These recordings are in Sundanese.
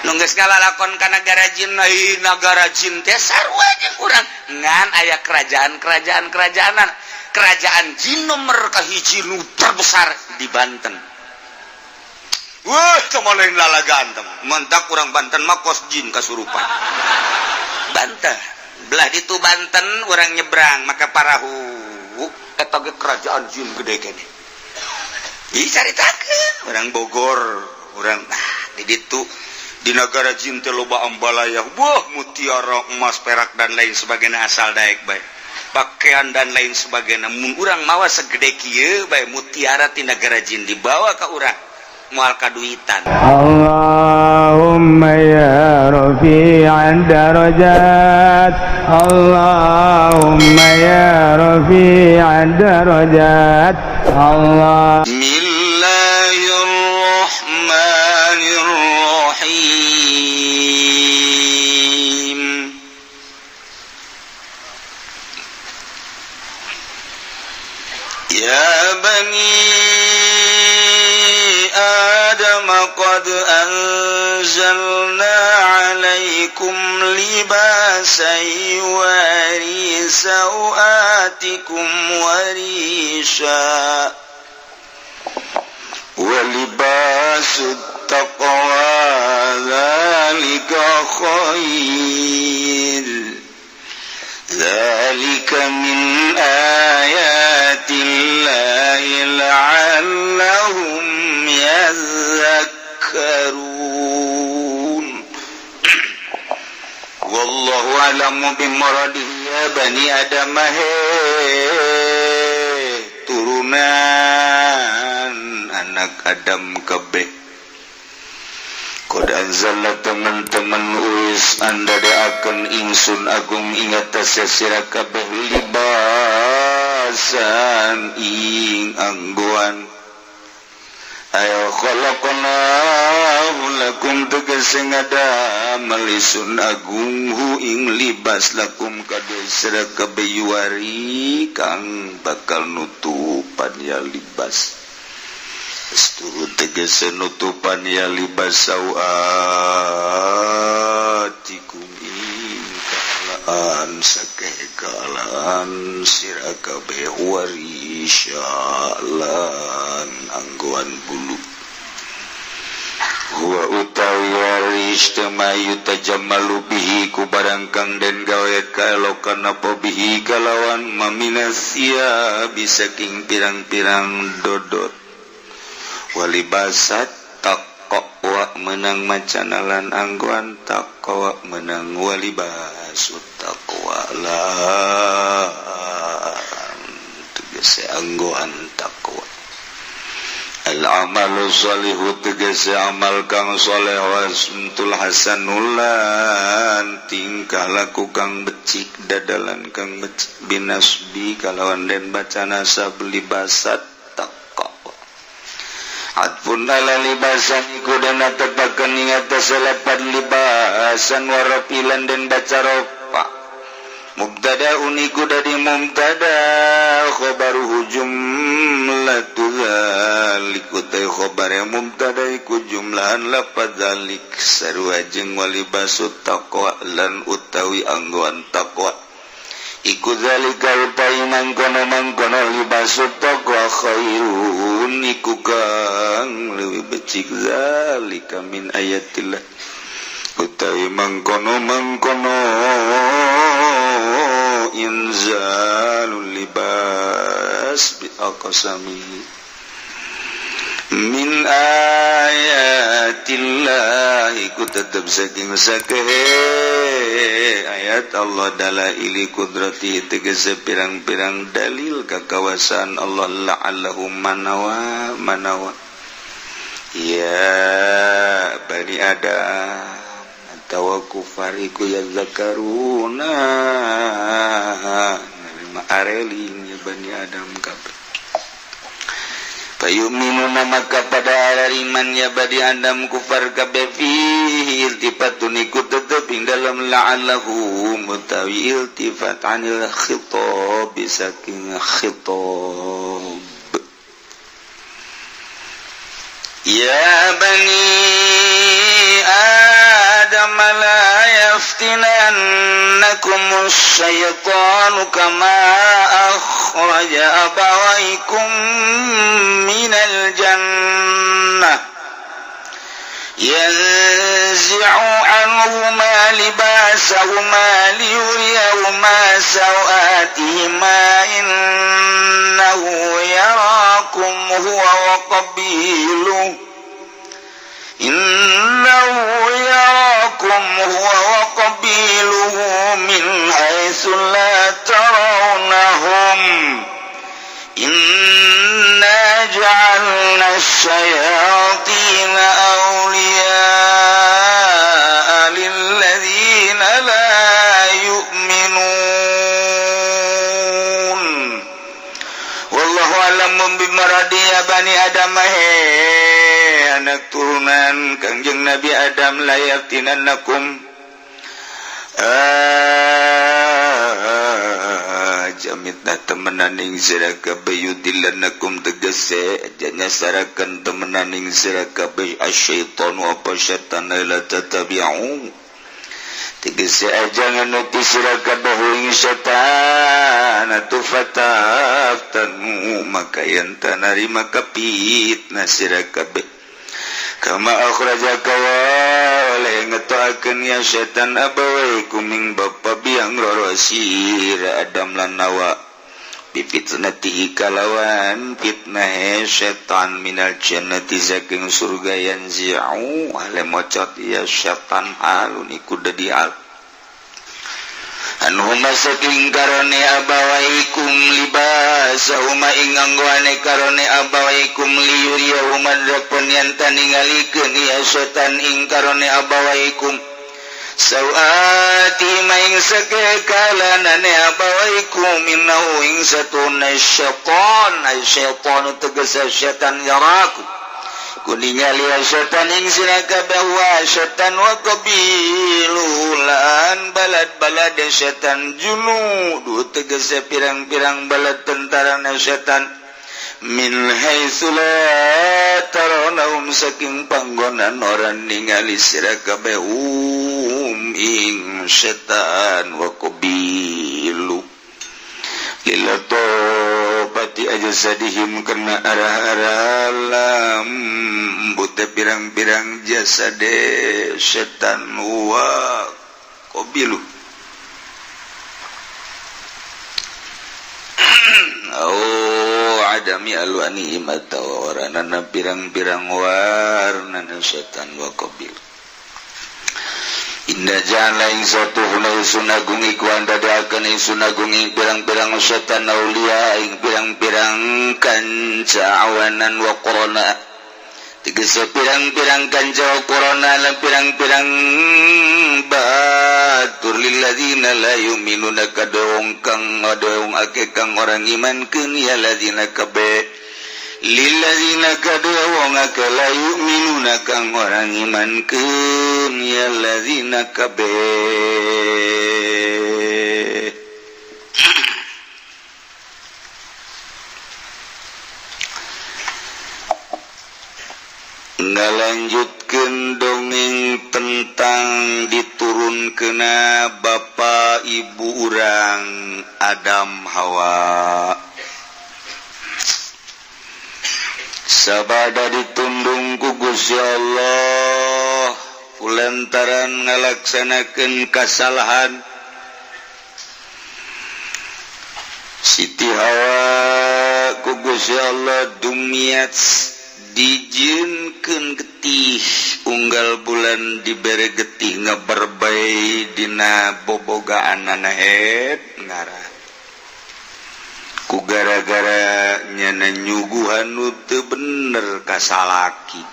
Nu geus ngalalakon ka nagara jin, ai nagara jin teh sarua jeung urang, ngan aya kerajaan-kerajaan kerajaanan. Kerajaan jin nomor kahiji nu terbesar di Banten. Wah, cuma lain lalagaan teman. Mentak kurang Banten mah kos jin kasurupan. Banten. Belah ditu Banten orang nyebrang maka parahu eta ge kerajaan jin gede kene. Dicaritakeun orang Bogor, orang ah di ditu di negara jin teh loba ambalaya, wah, mutiara, emas, perak, dan lain sebagainya, asal daek bae. Pakaian dan lain sebagainya. Mun urang mawa segede kieu bae mutiara ti negara jin dibawa ka urang, moal kaduitan. اللهم يا رفيع الدرجات، اللهم يا رفيع الدرجات، الله بسم الله الرحمن الرحيم. يا بني آدم قد أنزلنا عليكم لباسا يواري سوآتكم وريشا ولباس التقوى ذلك خير، ذلك من آيات الله لعلهم يذكرون. والله أعلم بمراده. يا بني آدم, he turunan anak Adam kabeh, qad anzalna teman-teman wis andadekaken ingsun agung ing atase sira kabeh libasan ing anggoan, ayo khalaqnahu lakum tegese ngadamel isun agung hu ing libas lakum kaduwe sira kabeh yuwari kang bakal nutupan ya libas, Asturu tegese nutupan ya libas sawatikum ing kaalaan sakeh kaalaan sira kabeh warisya lan anggoan bulu. Huwa utawi waris temayu tajammalu bihi ku barang kang den gawe kaelokan apa bihi kalawan maminasia bisa king pirang-pirang dodot. Walibasat taqwa menang macanalan anggoan taqwa menang walibasut taqwa lan tegese anggoan taqwa. Al amalu sholihu tegese amal kang soleh wasmtul hasanulan tingkah laku kang becik, dadalan kang becik, binasbi kalawan den baca nasab libasat taqwa atfun ala libasan iku dan tepakan ing atas lapan libasan warafilan dan baca rofa mubtada uniku dadi mubtada khobaruhu jumlatu dzalik utai khobar yang mubtada iku jumlahan lafaz dzalik sarua jeung walibasu taqwa lan utawi anggoan taqwa iku dzalika utawi mangkono-mangkono libasu taqwa khairun iku kang leuwih becik. Zalika min ayatillah utawi mangkono-mangkono inzalul libas bi aqsami min ayatillah iku tetep saking sakehe ayat Allah dalaili kudrati tegese pirang-pirang dalil kakawasan Allah la'allahum manawa manawa. Ya bani Adam atawa kufar iku yadzakaruna nerima areling ya bani Adam kabeh. Fayu'minuna maka pada iman ya bani Adam kufar kabeh. Fihi iltifatun iku tetep ing dalam la'allahu utawi iltifat anil khitab saking khitab. Ya bani Adam la yaftinannakum asyaitanu kama akhraja abawaykum minal jannah yanzi'u anhuma libasahuma liyuriyahuma sawatihima innahu yarakum huwa wa qabiluhu innahu yarakum huwa wa qabiluhu min haitsu la tarawnahum inna ja'alna asy-syayatina awliya'a lilladzina la yu'minun. Wallahu a'lamu bimaradi ya bani Adam, he anak turunan Kangjeng Nabi Adam, la yaftinannakum jamitna temenan ing sira kabeh, yudillanakum tegese nyasarakeun temenan ing sira kabeh, asyaitanu apa syaitan, la tatabi'u tegese aja nganuti sira kabeh ing setan, atuh fataftanu maka yen tanarima kapitnah sira kabeh, kama akhrajaka oleh ngetoakeun ya setan abawaikum ing bapa biang roro sira Adam lan Hawa, bifitnatihi kalawan fitnah setan, minal jannati saking surga, yanzi'u ale mocot ya setan halun iku dadi hal, anhuma saking karone abawaikum, libasahuma ing nganggoane karone abawaikum, liyuriyahuma dapun yen taningalikeun ya setan ing karone abawaikum sawati ing sakekalanane abawaikum, innahu ing satuna syaitan ay syaitan tegese setan, yaraku kuningali setan ing sira kabeh wa setan wa qabilu lan balad-balad setan, junudu tegese pirang-pirang balad tentara setan, min haitsu la tarawnahum saking panggonan orang ningali sira kabeh hum ing setan wa qabilu, lilatofati ajsadihim kena arah-arah lambute pirang-pirang jasade setan wa qabilu. Oh adami alwanihim atawa waranana pirang-pirang warnana setan wa qabilu. Inna ja'alna ing satuhuna ingsun agung iku andadakeun ingsun agung ing pirang-pirang setan aulia ing pirang-pirang kanca awanan wa qurana tegese pirang-pirang kanca wa qurana lan pirang-pirang batur, lilladzina la yu'minuna kadong kang ngadong ake kang orang imankeun ya ladzina kabe, lilladzina kadua wong ake la yu'minuna kang orang imankeun ya ladzina kabeh. Ngalanjutkeun dongeng tentang diturunkeuna bapa ibu urang Adam Hawa. Sabada ditundung ku Gusti Allah kulantaran ngalaksanakeun kasalahan, Siti Hawa ku Gusti Allah dumiat dijieunkeun getih, unggal bulan dibere getih ngaberbai dina bobogaanana het ngarah ku gara-gara nyana nyuguhan nu teu bener ka salaki.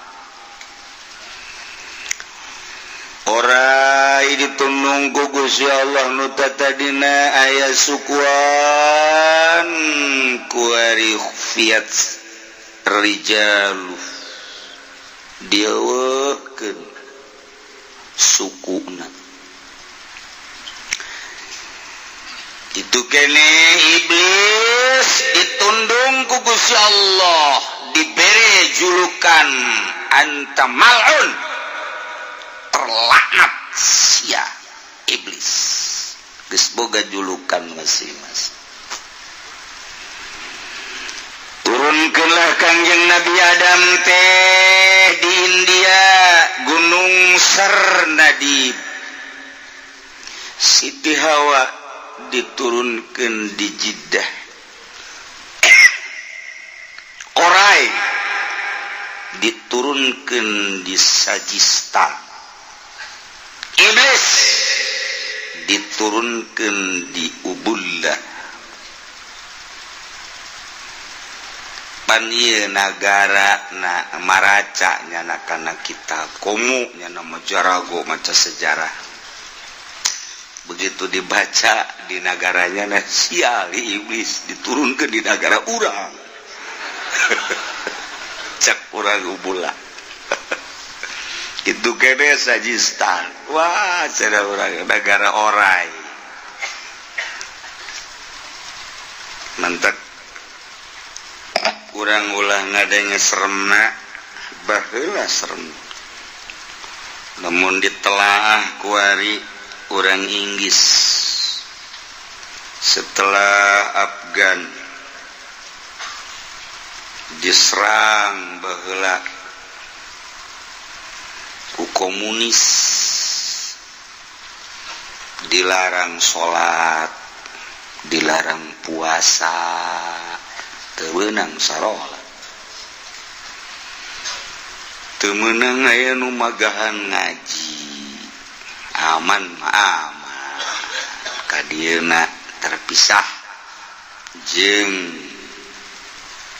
Orai ditundung ku Gusti Allah nu tatadina aya sukuan kuari fiat rijalu dieuweuhkeun sukuna. Itu kene iblis ditundung ku Gusti Allah dibere julukan anta mal'un, Terlaknat sia iblis, geus boga julukan masing-masing. Turunkeunlah Kangjeng Nabi Adam teh di India, Gunung Sarnadib. Siti Hawa diturunkan di Jeddah. Orai diturunkan di Sajistan. Iblis diturunkan di Ubullah. Pan ieu nagara na maraca nyana kana kitab komo, nyana mah jarago maca sejarah. Begitu dibaca di nagaranya, nah, sial, iblis diturunkan di nagara urang, cek urang Ubullah itu kene Sajistan. Wah, cara urang negara orai mantap. Kurang ulah ngadenge seremna, baheula serem, namun ditelaah kuari urang Inggris setelah Afgan diserang baheula ku komunis, dilarang salat, dilarang puasa, teu meunang sarolat, teu meunang aya nu magahan ngaji. Aman mah aman kadieuna, terpisah jeung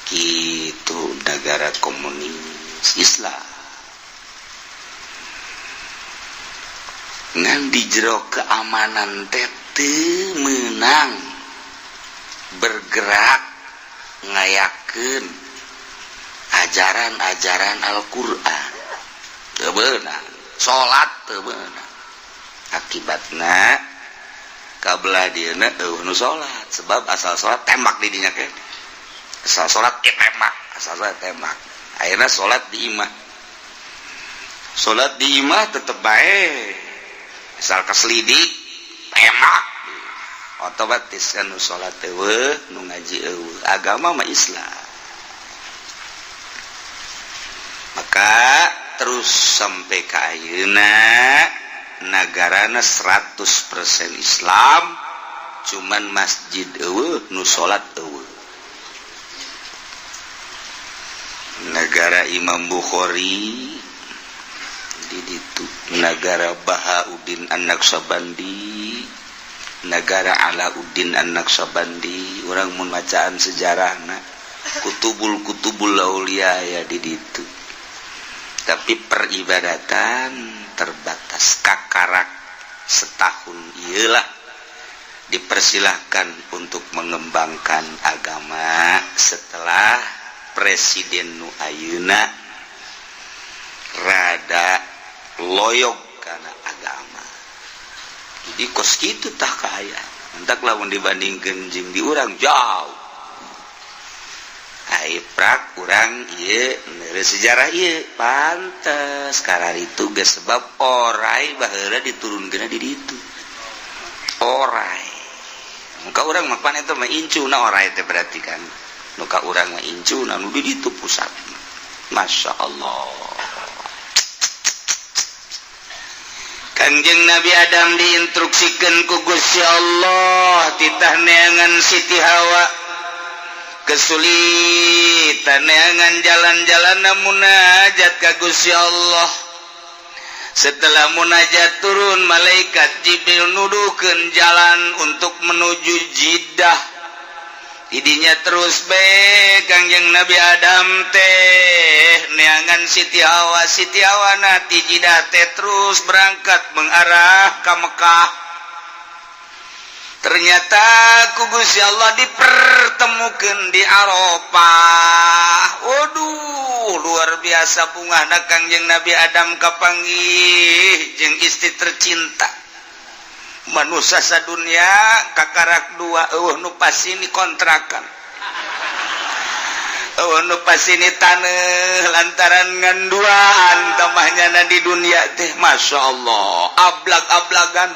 kitu negara komunis Islam, ngan di jero keamanan teh teu meunang bergerak ngayakeun ajaran-ajaran Al-Qur'an, teu beunang salat, teu beunang. Akibatna kabelah dieuna euweuh nu salat, sebab asal salat tembak di dinya ke, asal salat tembak, asal salat tembak. Akhirna salat di imah, salat di imah tetep bae, asal kaselidik tembak. Otomatis kan nu salat euweuh, nu ngaji euweuh, agama mah Islam. Maka terus sampai ka ayeuna nagarana 100% Islam, cuman masjid euweuh, nu salat euweuh. Negara Imam Bukhari di ditu, negara Bahauddin An-Naqsabandi, negara Alauddin An-Naqsabandi. Urang mun macaan sejarahna kutubul kutubul aulia ya di ditu, tapi peribadatan terbatas, kakarak setahun iyalah dipersilahkan untuk mengembangkan agama setelah Presiden nu ayeuna rada loyog karena agama. Jadi kos kitu tah kaya entak lamun dibandingkeun jeung di urang jauh. Ai prak urang ieu neureuh sejarah ieu pantes kararitu geus, sebab orai baheula diturunkeun di ditu orai. Muka urang mah pan eta mah incuna orai teh, berarti kan muka urang mah incuna nu di ditu pusat. Masya Allah. Kangjeng Nabi Adam diinstruksikan ku Gusti Allah titah neangan Siti Hawa, kesulitan neangan jalan-jalan munajat ka Gusti Allah. Setelah munajat turun malaikat Jibril nuduhkeun jalan untuk menuju Jeddah. Idinya terus be Kangjeng Nabi Adam teh neangan Siti Hawa, Siti Hawa na ti Jeddah teh terus berangkat mengarah ke Mekah. Ternyata ku Gusti Allah dipertemukan di Arafah. Waduh, luar biasa bungahna Kangjeng Nabi Adam kapanggih jeung istri tercinta. Manusia sadunia kakarak dua, euweuh nu pasini kontrakan. Oh, nu pasini taneuh lantaran nganduaan tamahnya di dunia teh, Masya Allah, ablag-ablagan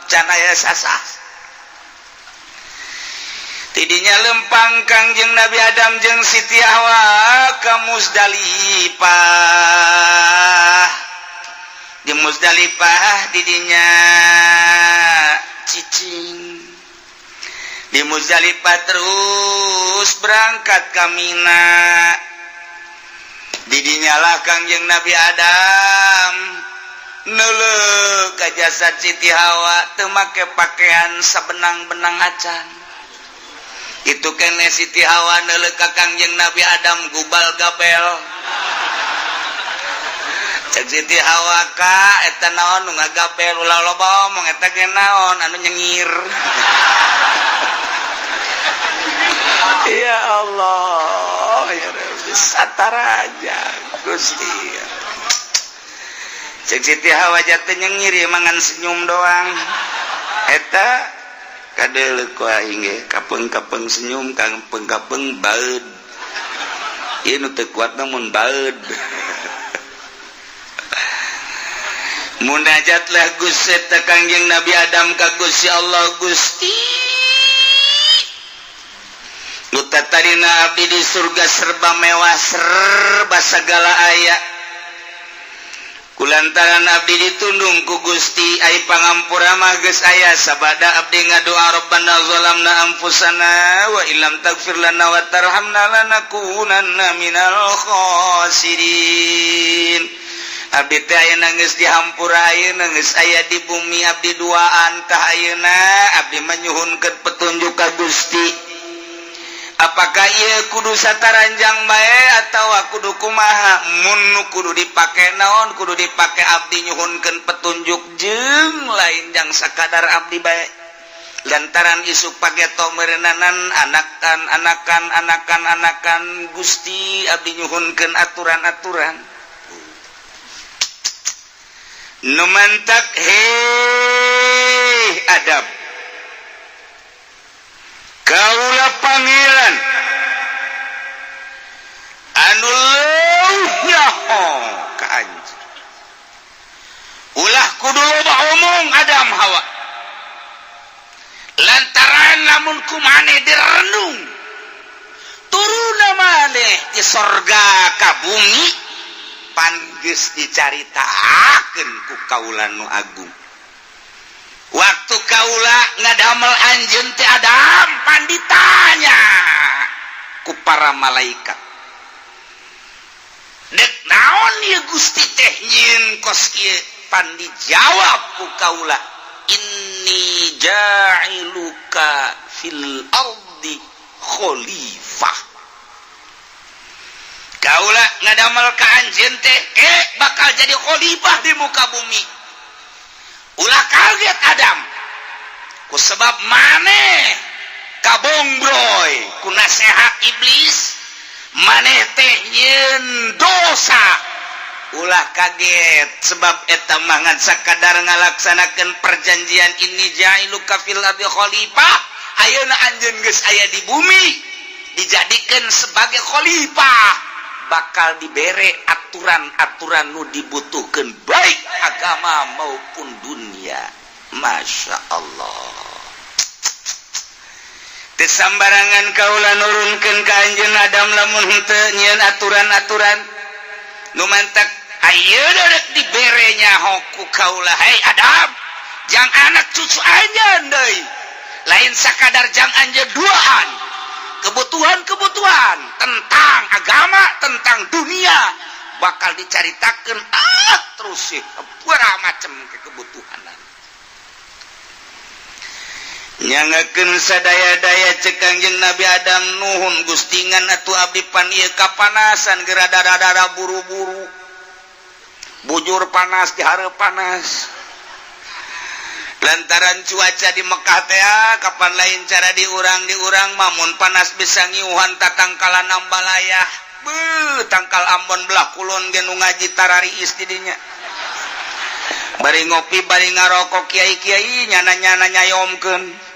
can aya sasah. Tidinya lempang Kangjeng Nabi Adam jeung Siti Hawa ka Muzdalifah. Di Muzdalifah didinya cicing. Di Muzdalifah terus berangkat ka Mina. Didinyalah Kangjeng Nabi Adam neuleuh ka jasad Siti Hawa, teu make pakaian sabenang-benang acan. Itu kene Siti Hawa neuleuh ka Kangjeng Nabi Adam gubal gabel. Cek Siti Hawa, "Ka, eta naon nu ngagabel?" "Ulah loba omong, eta ge naon anu nyengir?" Ya Allah, ya Rabbi, sataraja Gusti. Cek Siti Hawa, "Jatuh nyengir ya mangan senyum doang." Eta kadeuleuh ku aing ge kapeng-kapeng senyum, kapeng-kapeng baeud. Ieu nu teu kuat namun baeud. Munajatlah Gusti eta Kangjeng Nabi Adam ka Gusti Allah, "Gusti, nu tatarina abdi di surga serba mewah, serba segala aya. Kulantaran abdi ditundung ku Gusti, ai pangampura mah geus aya, sabada abdi ngadoa, Rabbana zalamna anfusana wa illam taghfir lana wa tarhamna lanakunanna minal khasirin. Abdi teh ayeuna geus dihampura, ayeuna geus aya di bumi, abdi duaan tah ayeuna abdi manyuhunkeun petunjuk ka Gusti. Apakah ieu kudu sataranjang bae atawa kudu kumaha? Mun nu kudu dipake naon kudu dipake, abdi nyuhunkeun petunjuk jeung lain jang sakadar abdi bae, lantaran isuk pageto meureunanan anakan anakan anakan anakan. Gusti, abdi nyuhunkeun aturan-aturan." Nu mantak, "Hei Adam, kaula pangeran anu leuwih nyaho ka anjeun. Ulah kudu loba omong, Adam, Hawa, lantaran lamun ku maneh direnung turuna maneh di sorga ka bumi, pan geus dicaritakeun ku kaula nu agung. Waktu kaula ngadamel anjeun teh, Adam, pan ditanya ku para malaikat, dek naon ieu Gusti teh nyieun kos kieu? Pan dijawab ku kaula, inni ja'iluka fil ardi khalifah. Kaula ngadamel ka anjeun teh bakal jadi khalifah di muka bumi. Ulah kaget, Adam, ku sebab maneh kabongbroy ku nasehat iblis, maneh teh nyieun dosa. Ulah kaget, sebab eta mah ngan sakadar ngalaksanakeun perjanjian, inni ja'iluka fil ardi khalifah. Ayeuna anjeun geus aya di bumi, dijadikan sebagai khalifah, bakal dibere aturan-aturan nu dibutuhkan, baik agama maupun dunia." Masya Allah. Teu sambarangan kaula nurunkeun ka anjeun, Adam, lamun henteu nyieun aturan-aturan. Nu mantak ayeuna rek dibere nyaho ku kaula, "Hei Adam, jang anak cucu anjeun deui, lain sakadar jang anjeun duaan, kebutuhan-kebutuhan tentang agama, tentang dunia bakal dicaritakan." Ah, terus sih macam ke kebutuhan nyangakeun sadaya-daya. Cek Kangjeng Nabi Adam, "Nuhun, Gusti, ngan atuh abdi pan ieu kapanasan, geura dara-dara buru-buru, bujur panas di hareup panas lantaran cuaca di Mekah teh kapan lain cara diurang-diurang mamun panas, bisa ngiuhan tatangkalan ambalaya. Beuh, tangkal Ambon belah kulon ge nu ngaji tarariis didinya, bari ngopi bari ngarokok, kiai-kiai nyana-nyana nyayomkeun.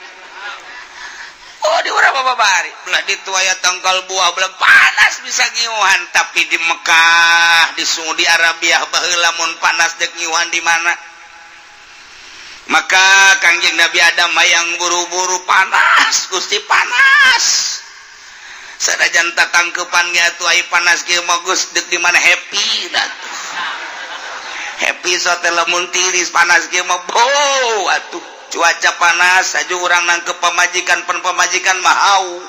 Oh, di urang apa bari belah ditu aya tangkal buah, belah panas bisa ngiuhan. Tapi di Mekah, di Saudi Arabia baheula, mun panas dek ngiuhan di mana? Maka Kangjeng Nabi Adam yang buru-buru, "Panas, Gusti, panas." Sanajan tatangkepan ge atuh, ai panas kieu mah geus dek di mana? Happy dah tuh, happy. So teh lamun tiris panas kieu mah bo atuh, cuaca panas aja urang nangkep pamajikan, pen pamajikan mah hau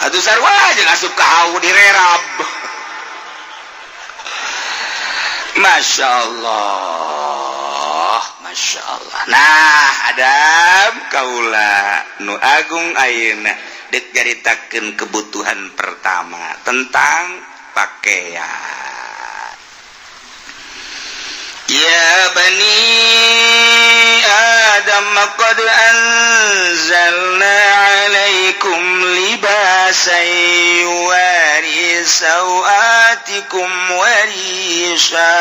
atuh, sarua jeung asup ka hau direrab. Masya Allah, Masya Allah. Nah, Adam, kaula nu agung ayeuna dek nyaritakeun kebutuhan pertama tentang pakaian. Ya bani Adam qad anzalna alaikum libasan yuwari sawatikum warisha.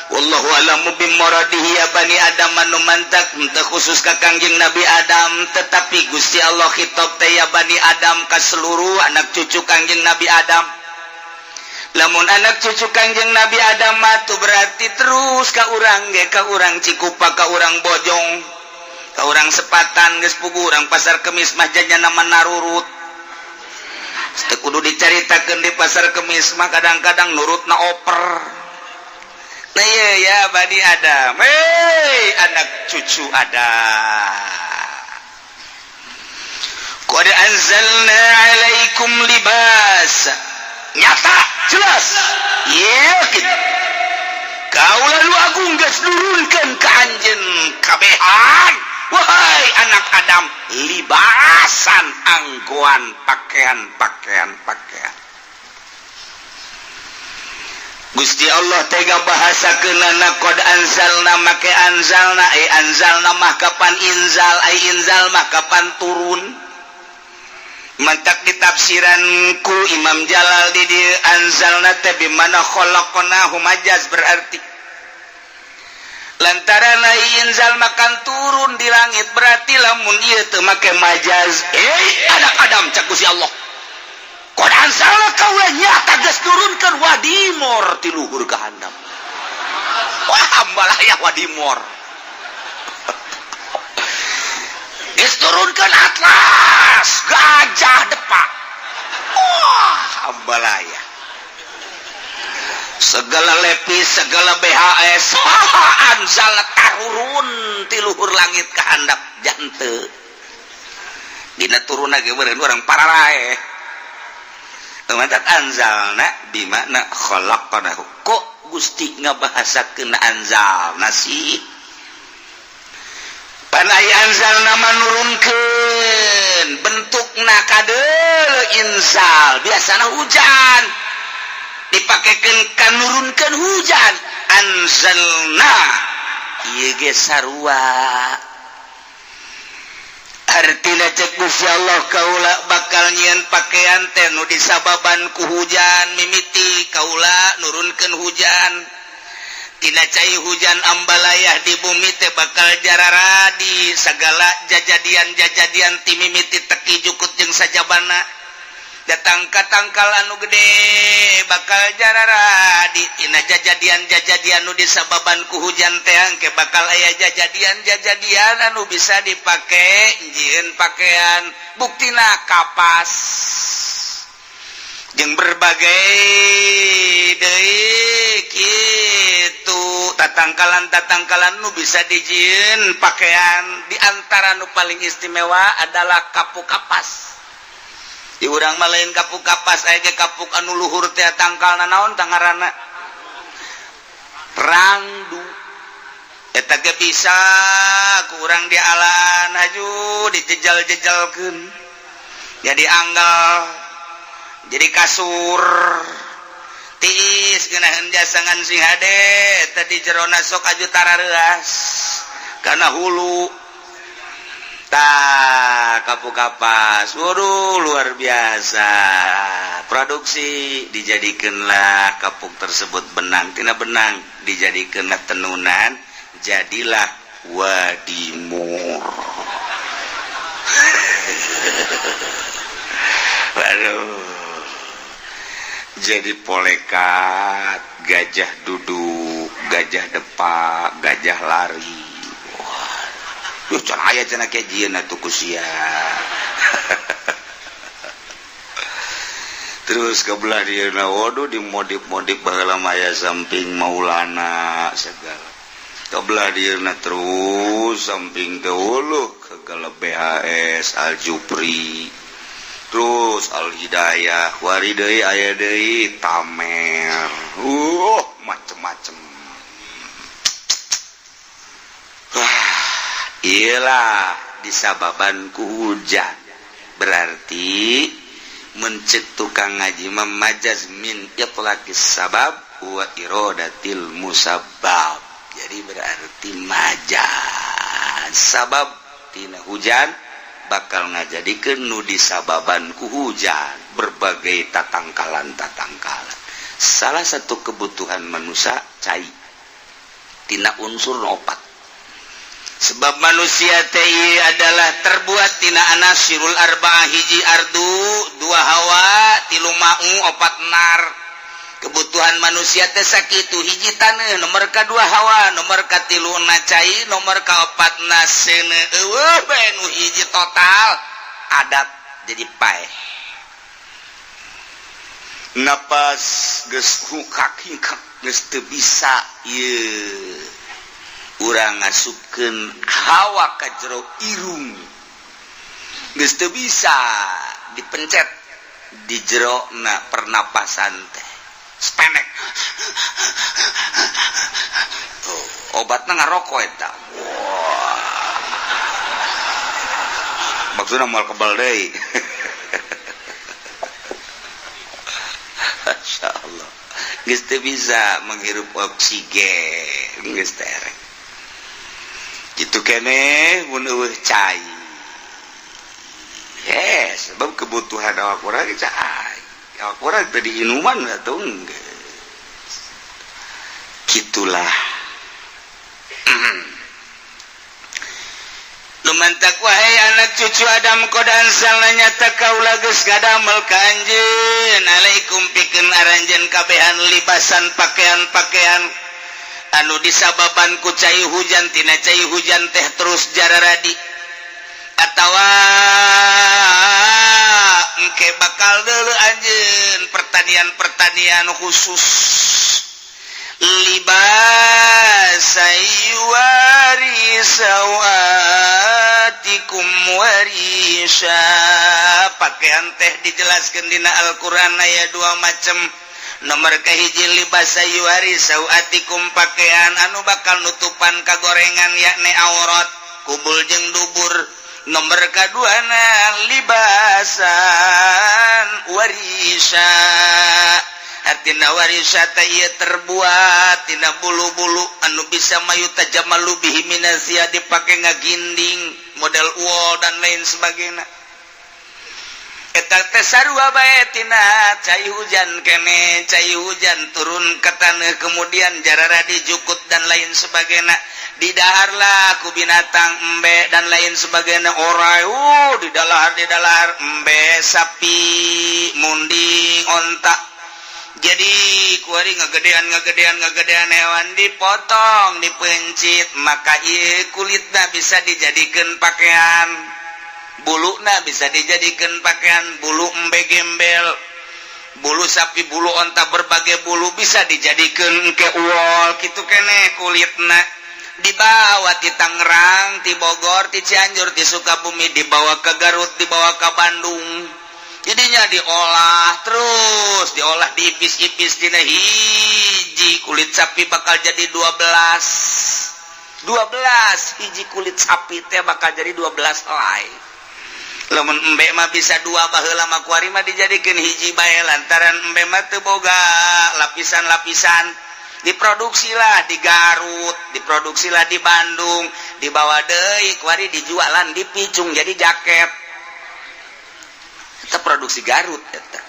Wallahu a'lamu bimuradihi. Ya bani Adam, anu mantak teu khusus ka Kangjeng Nabi Adam, tetapi Gusti Allah khitab teh ya bani Adam ka seluruh anak cucu Kangjeng Nabi Adam. Lamun anak cucu Kangjeng Nabi Adam mah tuh berarti terus ka urang ge, ka urang Cikupa, ka urang Bojong, ka urang Sepatan, geus puguh urang Pasar Kemis mah jajana nama narurut. Teu kudu dicaritakeun, di Pasar Kemis mah kadang-kadang nurutna oper. Nah iya, ya bani Adam, hei anak cucu Adam. Qad anzalna alaikum libas, nyata jelas yakin kaula nu agung geus nurunkeun ka anjeun kabehan, wahai anak Adam, libasan, anggoan, pakaian, pakaian, pakaian. Gusti Allah tega bahasa kenana qad anzalna, make anzalna. Eh, anzalna mah kapan inzal? Ai inzal mah kapan turun? Mantak ditafsiran ku Imam Jalal di dieu, anzalna teh bimana khalaqnahu, majaz berarti, lantaran ai inzal makan turun di langit. Berarti lamun ieu teu make majaz, eh anak Adam, cak Gusti Allah, qad anzalna, kaula nyata geus nurunkeun wadimor ti luhur ka handap. Wah, ambalaya wadimor, geus turunkeun atlas gajah depak. Wah, ambalaya, segala lepis, segala BHS, anzal tarurun ti luhur langit ka handap. Jante dina turun lagi beureun urang pararae. Mantak anzalna bimakna khalaqnahu. Kok Gusti ngabahasakeun anzalna sih? Pan ai anzalna menurunkeun, bentukna kadeul inzal, biasana hujan, dipakekeun ka nurunkeun hujan. Anzalna ieu ge sarua artina. Cek Gusti Allah, kaula bakal nyieun pakaian teh nu disababan ku hujan. Mimiti kaula nurunkeun hujan, tina cai hujan ambalayah di bumi teh bakal jararadi segala jajadian-jajadian, ti mimiti teki, jukut jeung sajabana, datang ka tangkal anu gede bakal jararadi. Tina jajadian-jajadian nu disababan ku hujan teh engke bakal aya jajadian-jajadian anu bisa dipake jieun pakaian. Buktina kapas jeung berbagai deui kitu tatangkalan-tatangkalan nu bisa dijieun pakaian. Di antara nu paling istimewa adalah kapuk kapas. Di urang mah lain kapuk kapas, aya ge kapuk anu luhur teh, tangkalna naon tangarana, rangdu. Eta ge bisa kurang dialan aju, dijejal-jejalkeun jadi anggal, jadi kasur tiis, ngeunaheun jasangan sing hade. Tadi jerona sok aju tarareuas kana hulu. Tah, kapuk kapas, waduh, luar biasa. Produksi, dijadikanlah kapuk tersebut benang, tina benang dijadikanlah tenunan, jadilah wadimor. Aduh, jadi polekat, gajah duduk, gajah depak, gajah lari. Wah, duh, can aya cenah kayak jieun atuh ku sia. Terus ke belah dieuna, waduh, dimodif-modif baheula mah, samping Maulana segala. Ke belah dieuna terus samping teh, uluh, segala BHS, Al Jupri, terus Al Hidayah, wari deui aya deui Tamer, macem-macem. Wah, iyalah, disababan ku hujan. Berarti mencek tukang ngaji, majaz min itlaqis sabab wa iradatil musabbab. Jadi berarti majaz sabab tina hujan bakal ngajadikeun nu disababan ku hujan berbagai tatangkalan-tatangkalan. Salah satu kebutuhan manusia cai, tina unsur opat, sebab manusia teh adalah terbuat tina anashirul arba'ah: hiji ardu, dua hawa, tilu ma'u, opat nar. Kebutuhan manusia teh sakitu: hiji taneuh, nomor kadua hawa, nomor katilu na cai, nomor kaopat na seuneu. Eueuh bae nu hiji total adat, jadi paeh. Napas geus hukak hingkak, geus teu bisa ieu urang ngasupkeun hawa ka jero irung, geus teu bisa, dipencet di jero na pernapasan teh sepenek. Tuh, obatna ngarokok eta. Wah, maksudna moal kebal deui. Masya Allah, geus teu bisa menghirup oksigen, geus terek gitu kene mun eueuh cai. Yes, sebab kebutuhan awak urang cai, awak urang teh diinuman atuh geus gitulah. Lumantak, wahai anak cucu Adam, qad anzalna, nyata kaula geus ngadamel ka anjeun, alaikum pikeun aranjeun kabehan, libasan pakaian-pakaian anu disababan ku cai hujan. Tina cai hujan teh terus jararadi atawa engke bakal dulu anjeun pertanian-pertanian khusus, libasa yuwari sawatikum warisha. Pakaian teh dijelaskan dina Al-Qur'an aya dua macam. Nomor kahiji libasa yuwari sawatikum, pakaian anu bakal nutupan kagorengan, yakni aurat kubul jeung dubur. Nomor kaduana libasan warisha. Artina warisha teh ieu terbuat tina bulu-bulu anu bisa mayu tajamalu bihi minazia, dipake ngaginding model wol dan lain sebagainya. Eta teh sarua bae tina cai hujan kene. Cai hujan turun ke tanah, kemudian jarara dijukut dan lain sebagainya, didaharlah ku binatang embe dan lain sebagainya, orai, didalahar, didalahar embe, sapi, munding, onta. Jadi kuari ngegedean, ngegedean, ngegedean, hewan dipotong, dipencit, maka ieu kulitna bisa dijadikan pakaian, buluna bisa dijadikan pakaian, bulu embe gembel, bulu sapi, bulu onta, berbagai bulu bisa dijadikan ke wol gitu kene. Kulitna dibawa ti Tangerang, ti Bogor, ti Cianjur, ti Sukabumi, dibawa ke Garut, dibawa ke Bandung. Jadinya diolah, terus diolah, diipis-ipis. Dina hiji kulit sapi bakal jadi 12, 12 hiji kulit sapi teh bakal jadi 12 helai. Lamun embe mah bisa dua. Baheula mah, kuari mah dijadikeun hiji bae, lantaran embe mah teu boga lapisan-lapisan. Diproduksilah di Garut, diproduksilah di Bandung, dibawa deui kuari, dijualan, dipicung jadi jaket. Eta produksi Garut eta.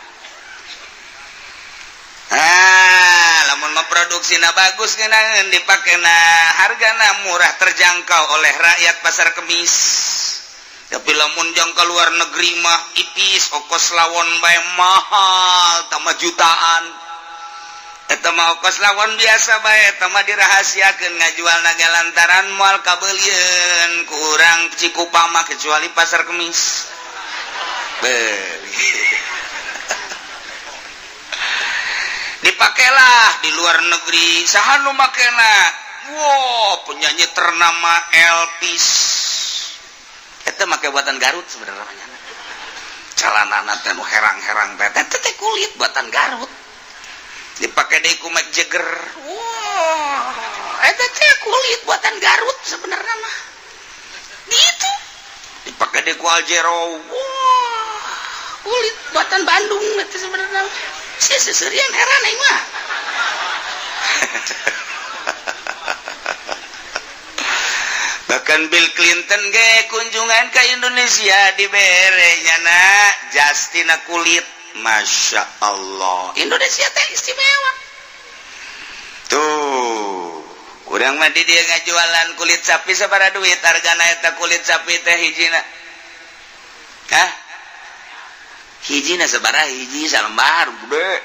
Ah, lamun mah produksina bagus, ngeunaheun dipake na, hargana murah, terjangkau oleh rakyat Pasar Kemis. Tapi lamun jang ka luar negeri mah ipis ongkos lawon bae mahal, tambah jutaan. Eta mah ongkos lawon biasa bae, eta mah dirahasiakeun ngajualna ge lantaran moal kabeulieun ku urang Cikupa mah, kecuali Pasar Kemis. Beuh. Dipakailah di luar negeri, saha nu makena? Wow, penyanyi ternama Elvis. Eta make buatan Garut sebenarnya. Celana teh nu herang-herang teh, eta teh kulit buatan Garut. Dipake deui ku Mick Jagger. Wah, eta teh kulit buatan Garut sebenarnya mah. Gitu. Dipake deui ku Aljero. Wah, kulit buatan Bandung eta sebenarnya. Sia seserian heran aing mah. Bahkan Bill Clinton ge kunjungan ke Indonesia dibere nyana jastina kulit. Masya Allah, Indonesia teh istimewa. Tuh, kurang mah di dia ngajualan kulit sapi sabaraha duit hargana eta kulit sapi teh hijina? Hah? Hijina sabaraha hiji salembar gede?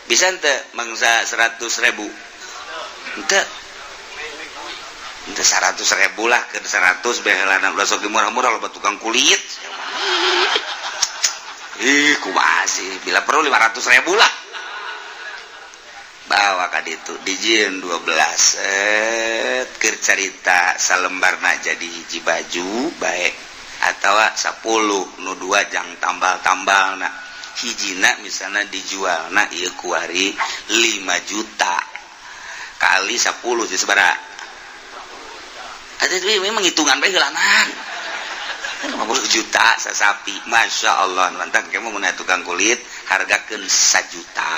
Bisa henteu mangsa 100.000? Henteu. Henteu 100.000 lah, ke 100 baheulana ulah sok murah-murah, loba tukang kulit. Ih, kumaha sih? Bila perlu 500.000 lah. Bawa ka ditu dijieun 12 set keur carita salembarna jadi hiji baju bae atawa 10 nu 2 jang tambal-tambalna. Hijina misalnya dijualna ieu kuari 5 juta kali 10 jadi sabaraha? Ada memang hitungan bae heulanan. 50 juta sasapi. Masya Allah, mantap. Kamu mun tukang kulit hargakeun 1 juta,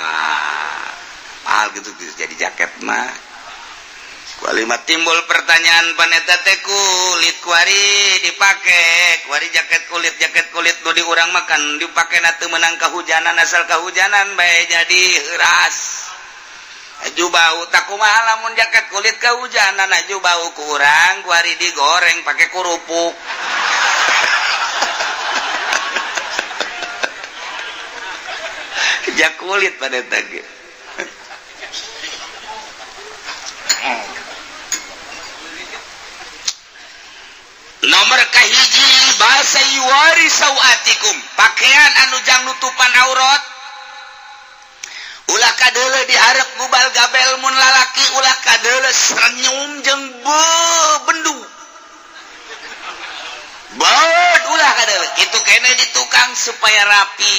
mahal gitu jadi jaket mah. Kualima timbul pertanyaan, paneta teh kulit kuari dipake kuari jaket kulit, jaket kulit nu di urang makan dipake na teu meunang kahujanan, asal kahujanan bae jadi heuras aju bau. Tak kumaha lamun jaket kulit kahujanan aju bau kurang kuari digoreng pakai kerupuk? Jak kulit pada tadi. Nomor kahiji, bahasa yuwari sawatikum, pakaian anu jang nutupan aurat. Ulah kadeule diharap gubal gabel mun lalaki, ulah kadeule senyum jeung bendu bod, ulah kadeule itu kene di tukang supaya rapi.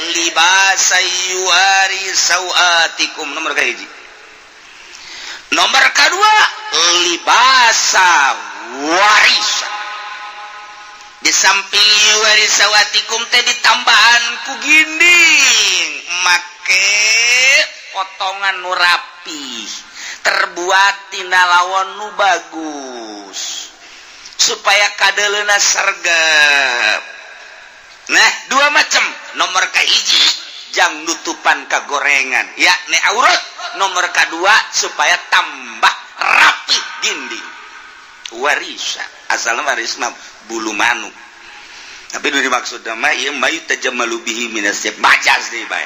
Libasa yuwari sawatikum nomor kahiji. Nomor kedua, libasa warisa. Di samping yuwari sawatikum teh ditambahan ku ginding make potongan nu rapi, terbuat tina lawon nu bagus supaya kadeleuna sergap. Nah, dua macam. Nomor kahiji jang nutupan kagorengan yakni aurat, nomor kedua supaya tambah rapi ginding. Warisa asalna waris mah bulu manuk, tapi nu dimaksud mah ieu mayu tajammalu bihi minas majas deui bae.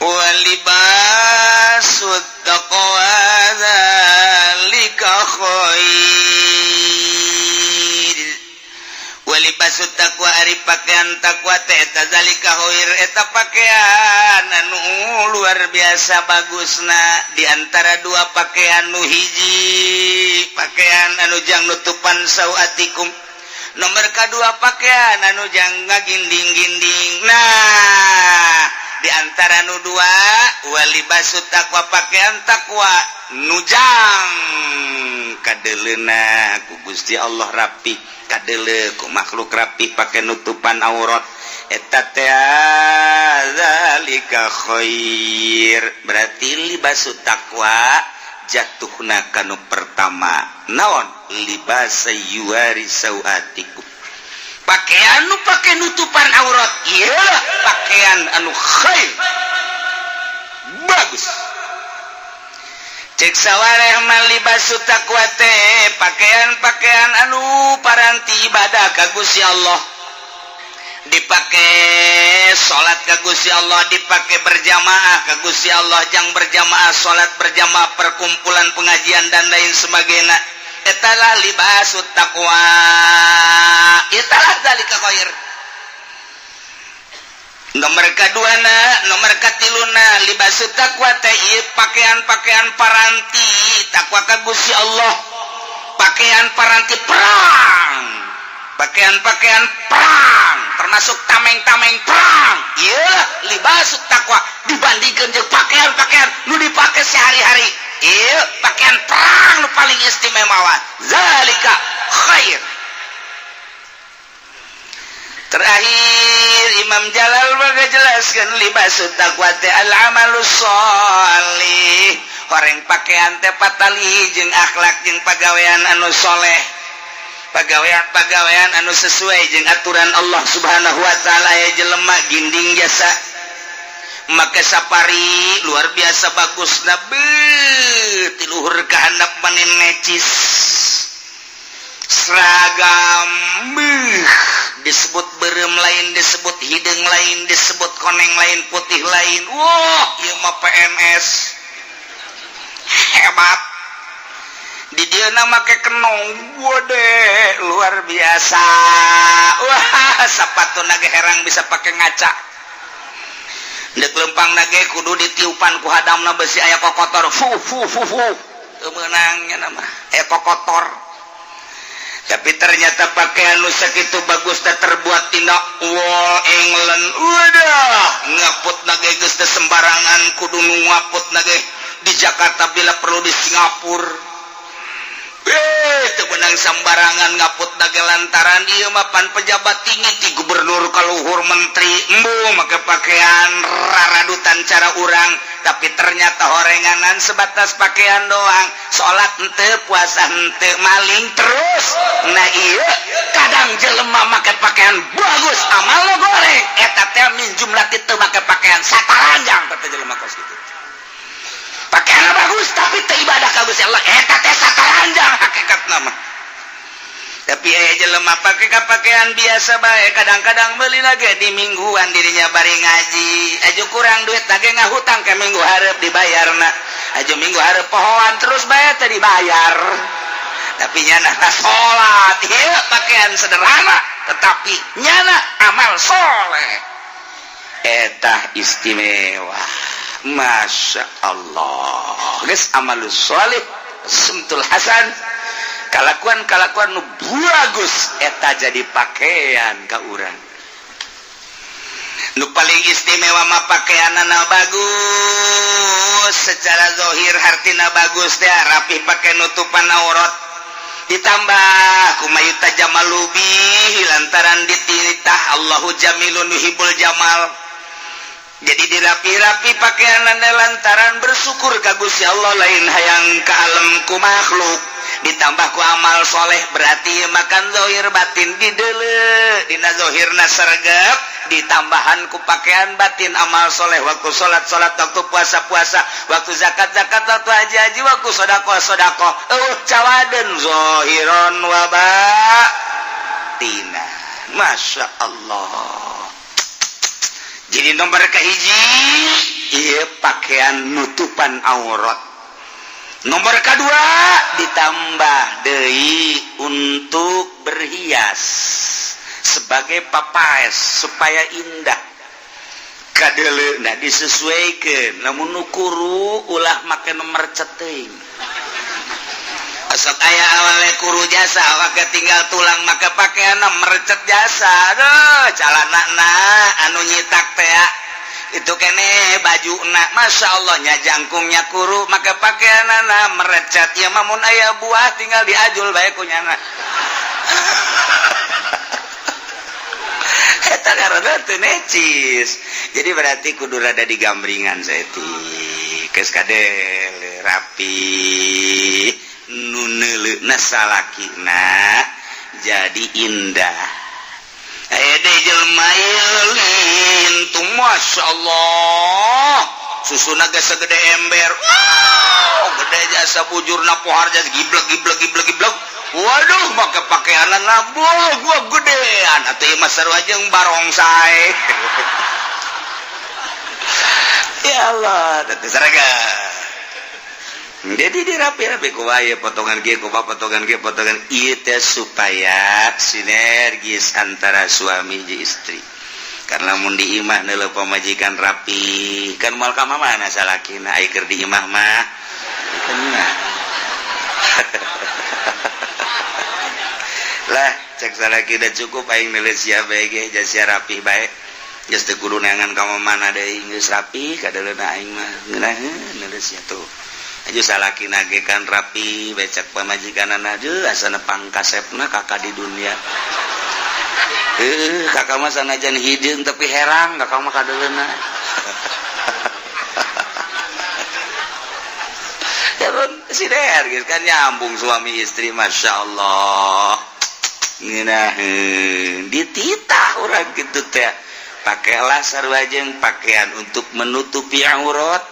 Walibasut taqwa dzalika khair. Walibasut taqwa ari pakaian takwa teh eta zalika khair, eta pakaian anu luar biasa bagusna. Di antara dua pakaian, nu hiji pakaian anu jang nutupan sawatikum, nomor kedua pakaian anu jang ngaginding-ginding. Nah, di antara nu dua, walibasut taqwa, pakaian takwa nujang kadeleuna ku Gusti Allah rapi, kadele ku makhluk rapi, pakai nutupan aurat, eta teh zalika khair. Berarti libasut taqwa jatuhna kanu pertama naon? Libasa yuwari sawatikum, pakaian nu pake nutupan aurat, iya pakaian anu khair, bagus. Cek sawareh mah, libasu taqwa teh pakaian-pakaian anu paranti ibadah ka Gusti Allah, dipakai salat ka Gusti Allah, dipakai berjamaah ka Gusti Allah, jang berjamaah, salat berjamaah, perkumpulan pengajian, dan lain sebagainya. Etalah libasut taqwa, etalah dzalika khair. Nomor kedua na, nomor katiluna, libasut taqwa teh ieu pakaian-pakaian paranti takwa ka Gusti Allah, pakaian paranti perang, pakaian-pakaian perang, termasuk tameng-tameng perang. Iya, libasut takwa dibandingkan jeung pakaian-pakaian nu dipakai sehari-hari, iya pakaian perang nu paling istimewa. Zalika khair. Terakhir, Imam Jalal jelaskan libasut taqwa teh al amalu sholih. Horeng pakaian teh patali jeung akhlak jeung pagawean anu soleh, pagawean-pagawean anu sesuai jeung aturan Allah Subhanahu wa Ta'ala. Ya, jelema ginding jasa make safari luar biasa bagus, nabi tiluhur ka handap manin necis seragam, beuh, disebut berem lain, disebut hidung lain, disebut koneng lain, putih lain. Wah, ieu mah PNS hebat. Di dia make kenong, wode luar biasa. Wah, sepatu nage herang bisa pakai ngaca. Dek lempang nage kudu ditiupan ku hadamna, besi aya kokotor, fu fu fu fu, teu meunangnya nama aya kokotor. Tapi ternyata pakaian nu sakitu bagus teh terbuat tina wol England. Wadah, ngaput nage geus teu sembarangan, kudu nu ngaput nage di Jakarta, bila perlu di Singapura. Eh, teu meunang sembarangan ngaput nage, lantaran ieu mah pan pejabat tinggi, ti gubernur kaluhur menteri. Embu make pakaian raradutan cara urang, tapi ternyata horenganan sebatas pakaian doang, salat henteu, puasa henteu, maling terus. Nah, iya kadang jelema make pakaian bagus, amal lo goreng. Eta teh min jumlah itu make pakaian sataranjang. Teh jelema kos kitu, pakaian bagus tapi teu ibadah ka Gusti Allah, eta teh sataranjang hakikat nama. Tapi aya jelema pake ka pakaian biasa bae, kadang-kadang beli lagi di mingguan dirinya bari ngaji. Aju kurang duit lagi ngahutang ke minggu hareup dibayarna, aju minggu hareup pohoan terus bae teh dibayar, tapi nyana salat. Ieu pakaian sederhana tetapi nyana amal soleh, eta istimewa. Masya Allah, geus amalus soleh, sumtul hasan, kalakuan-kalakuan nu bagus, eta jadi pakaian ka urang. Nu paling istimewa mah pakaianana bagus secara zohir, hartina bagus teh rapi, pakai nutupan aurat, ditambah kumayuta jamalubi, lantaran dititah Allahu jamilun yuhibbul jamal. Jadi dirapi-rapi pakaian anda lantaran bersyukur ka Gusti Allah, lain hayang ka alam ku makhluk. Ditambah ku amal soleh, berarti makan zohir batin didele. Dina zohirna sergap, ditambahan ku pakaian batin amal soleh, waktu salat salat, waktu puasa puasa, waktu zakat zakat, waktu haji haji, waktu sodakoh sodakoh. Cawaden zohiron wa batina. Masya Allah. Jadi nomor kahiji iya pakaian nutupan aurat, nomor kedua ditambah deui untuk berhias sebagai papaes supaya indah kadele. Nah, disesuaikan, namun nu kuru ulah make nomor ceting. Asok aya awalnya kuru jasa, awak tinggal tulang, maka pakaian merecet jasa. Aduh, calana na anu nyitak teh itu kene baju na. Masya Allah nya, jangkungnya kuru, maka pakaian na merecet ya. Mamun aya buah tinggal diajul bae ku nyana. Eta karena teu necis. Jadi berarti kudu rada digambringan saeutik, geus kadel rapi, nu neuleuna salakina jadi indah. Aya deui jelema lintung, Masya Allah, susuna ge segede ember. Wow. Gede jasa bujurna pohar jasa giblek giblek giblek giblek. Waduh, make pakaianan labuh gua gedean atuh ieu mah sarua jeung barongsai. Ya Allah, teh seragam. Jadi dirapi-rapi ku wae potongan kieu, kumaha potongan kieu, potongan ieu teh supaya sinergis antara suami jeung istri. Karena mun di imah neuleuh pamajikan rapi, kan moal ka mana salakina ai keur di imah mah. Kan mah. Lah, cek salakina cukup aing neuleuh sia bae ge sia rapi bae. Geus teu kudu neangan ka mana deui, geus rapi kadeuleuna aing mah. Ngeunaheun neuleuh sia tuh. Aja salaki nage kan rapi becak pamajikanana aja asana pangkasepna kakak di dunia. Kakak mah sanajan hideung tapi herang kakak mah kadeuleuna. Ya sinergis kan nyambung suami istri, masya Allah. Ngeunaheun dititah urang kitu teh. Pakailah sarua jeung pakaian untuk menutupi aurat.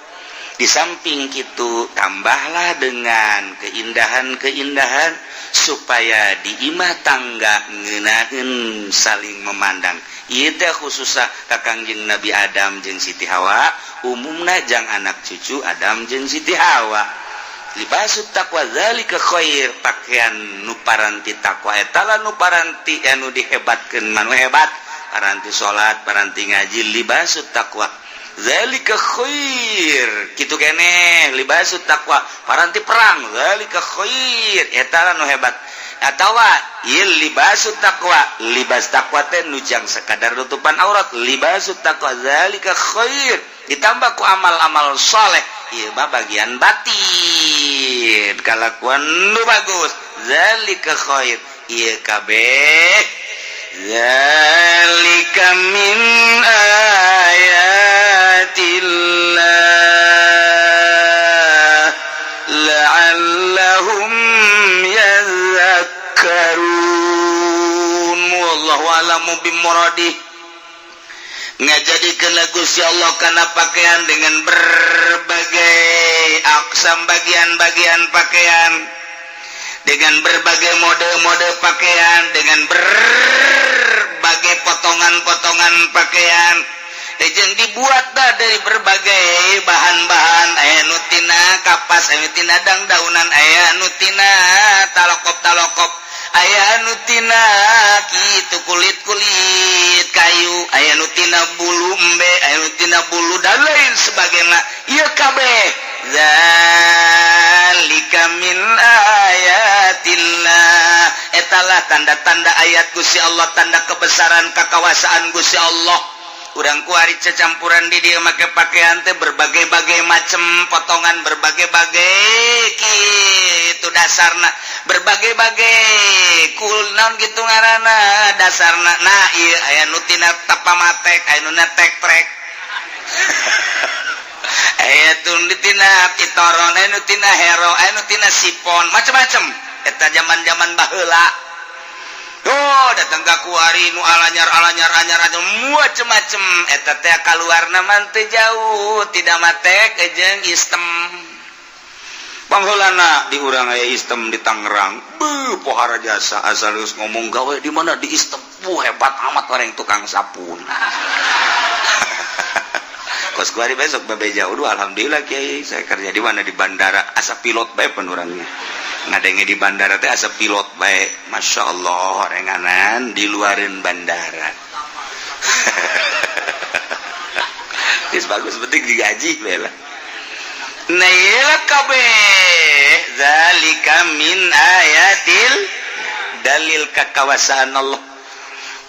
Di samping itu tambahlah dengan keindahan-keindahan supaya di imah tangga ngeunaheun saling memandang. Ieu teh khususna ka Kangjeng Nabi Adam jeung Siti Hawa, umumna jang anak cucu Adam jeung Siti Hawa. Libasut taqwa zalika khair, pakaian nu paranti takwa eta lah nu paranti anu dihebatkeun manu hebat, paranti salat, paranti ngaji, libasut taqwa. Zalika khair kitu keneh libasut taqwa paranti perang zalika khair eta nu hebat. Atawa ieu libasut taqwa, libas taqwa teh nu jang sakadar nutupan aurat, libasut taqwa zalika khair ditambah ku amal-amal saleh ieu mah bagian batin kalakuan nu bagus zalika khair ieu kabeh. Zalika min ayatillah la'allahum yadhakkarun. Wallahu a'lamu bimuradih. Ngajadikeun Gusti Allah kana pakaian dengan berbagai aksam bagian-bagian pakaian, dengan berbagai mode-mode pakaian, dengan berbagai potongan-potongan pakaian jeung dibuat dah dari berbagai bahan-bahan, aya nu tina kapas, aya nu tina dang-daunan, aya nu tina talokop-talokop, aya nu tina kitu kulit-kulit kayu, aya nu tina bulu embe, aya nu tina bulu dan lain sebagainya. Ieu kabeh zalika min ayatillah, etalah tanda-tanda ayat Gusti Allah, tanda kebesaran kekawasaan Gusti Allah. Urang kuari cecampuran di dia make pakaian teh berbagai-bagai macam potongan, berbagai-bagai kitu dasarna, berbagai-bagai kul naon gitu ngaranna dasarna. Nah ieu aya nu tina tapamatek, aya nu tek trek, aya nu tina pitoron, aya nu tina hero, aya nu tina sipon, macam-macam. Eta zaman-zaman baheula. Oh, datang ka kuari nu alanyar alanyar anyar anyar macem-macem. Eta teh kaluarna mah teu jauh tidak matek jeung istem. Pangheulana di urang aya istem di Tangerang. Beuh, pohara jasa asal geus ngomong gawe di mana di istem. Buh, hebat amat orang tukang sapun. Kos kuari besok babe jauh, duh, alhamdulillah kiai saya kerja di mana di bandara, asa pilot bae pan urangnya. Ngadenge di bandara teh asa pilot bae, masya Allah renganan di luarin bandara. Geus bagus penting digaji bae lah. Nah ieu kabeh zalika min ayatil, dalil kakawasaan Allah.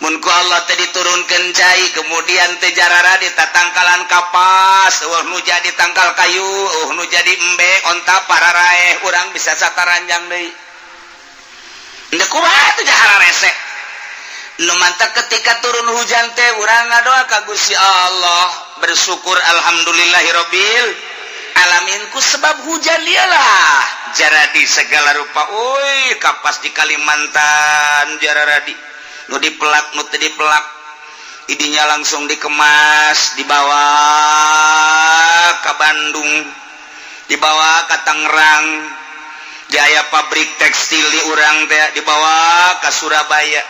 Mun ku Allah teh diturunkeun cai kemudian teh jarara di tatangkalan kapas, eueuh nu jadi tangkal kayu, eueuh nu jadi embe onta pararaeh, urang bisa sataranjang deui. Henteu kumaha teh jahara rese. Nu mantak ketika turun hujan teh urang ngadoa ka Gusti Allah, bersyukur alhamdulillahirabbil alamin ku sebab hujan dialah jaradi segala rupa. Euy, kapas di Kalimantan jararadi. Nu dipelak nu teu dipelak idinya langsung dikemas dibawa ke Bandung. Dibawa ke Tangerang, Jaya pabrik tekstil di urang teh, dibawa ke Surabaya.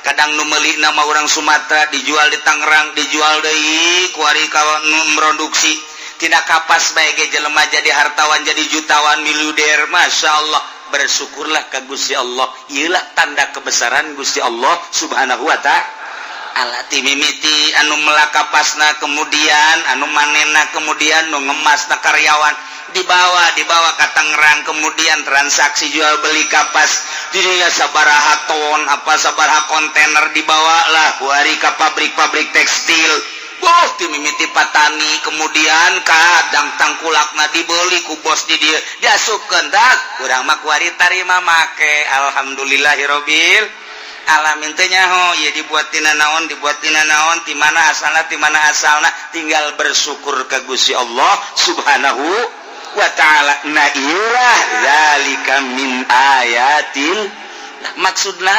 Kadang nu meuli nama orang Sumatera, dijual di Tangerang, dijual deui kuari ka nu produksi tina kapas bae ge jelema jadi hartawan, jadi jutawan, miliuder. Masya Allah, bersyukurlah ke Gusti Allah. Iyalah tanda kebesaran Gusti Allah Subhanahu wa Ta'ala. Ti mimiti anu melak kapasna, kemudian anu manena, kemudian nu ngemasna, karyawan dibawa dibawa ke Tangerang, kemudian transaksi jual beli kapas dirinya sabaraha ton, apa sabaraha kontainer, dibawa lah kuari ke pabrik-pabrik tekstil. Boh, ti mimiti patani, kemudian kadang tangkulakna dibeli ku bos di dieu, diasupkeun dak urang mah kuari tarima make. Alhamdulillahirabbil alamin. Teh nyaho ieu dibuat tina naon, dibuat tina naon, ti mana asalna, ti mana asalna. Tinggal bersyukur ke Gusti Allah Subhanahu wa Ta'ala. Nah, iyalah zalika min ayatil. Nah, maksudna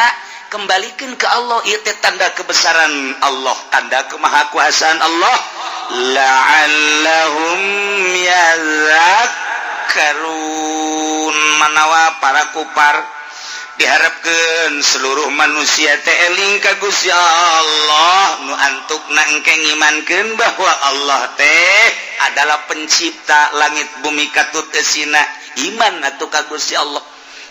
kembalikan ke Allah. Ieu teh tanda kebesaran Allah, tanda kemahakuasaan Allah. La'allahum yadhakkarun. Manawa para kupar, diharapkan seluruh manusia teh eling ka Gusti Allah, nu antukna engke ngimankeun bahwa Allah teh adalah pencipta langit bumi katut eusina. Iman atuh ka Gusti Allah.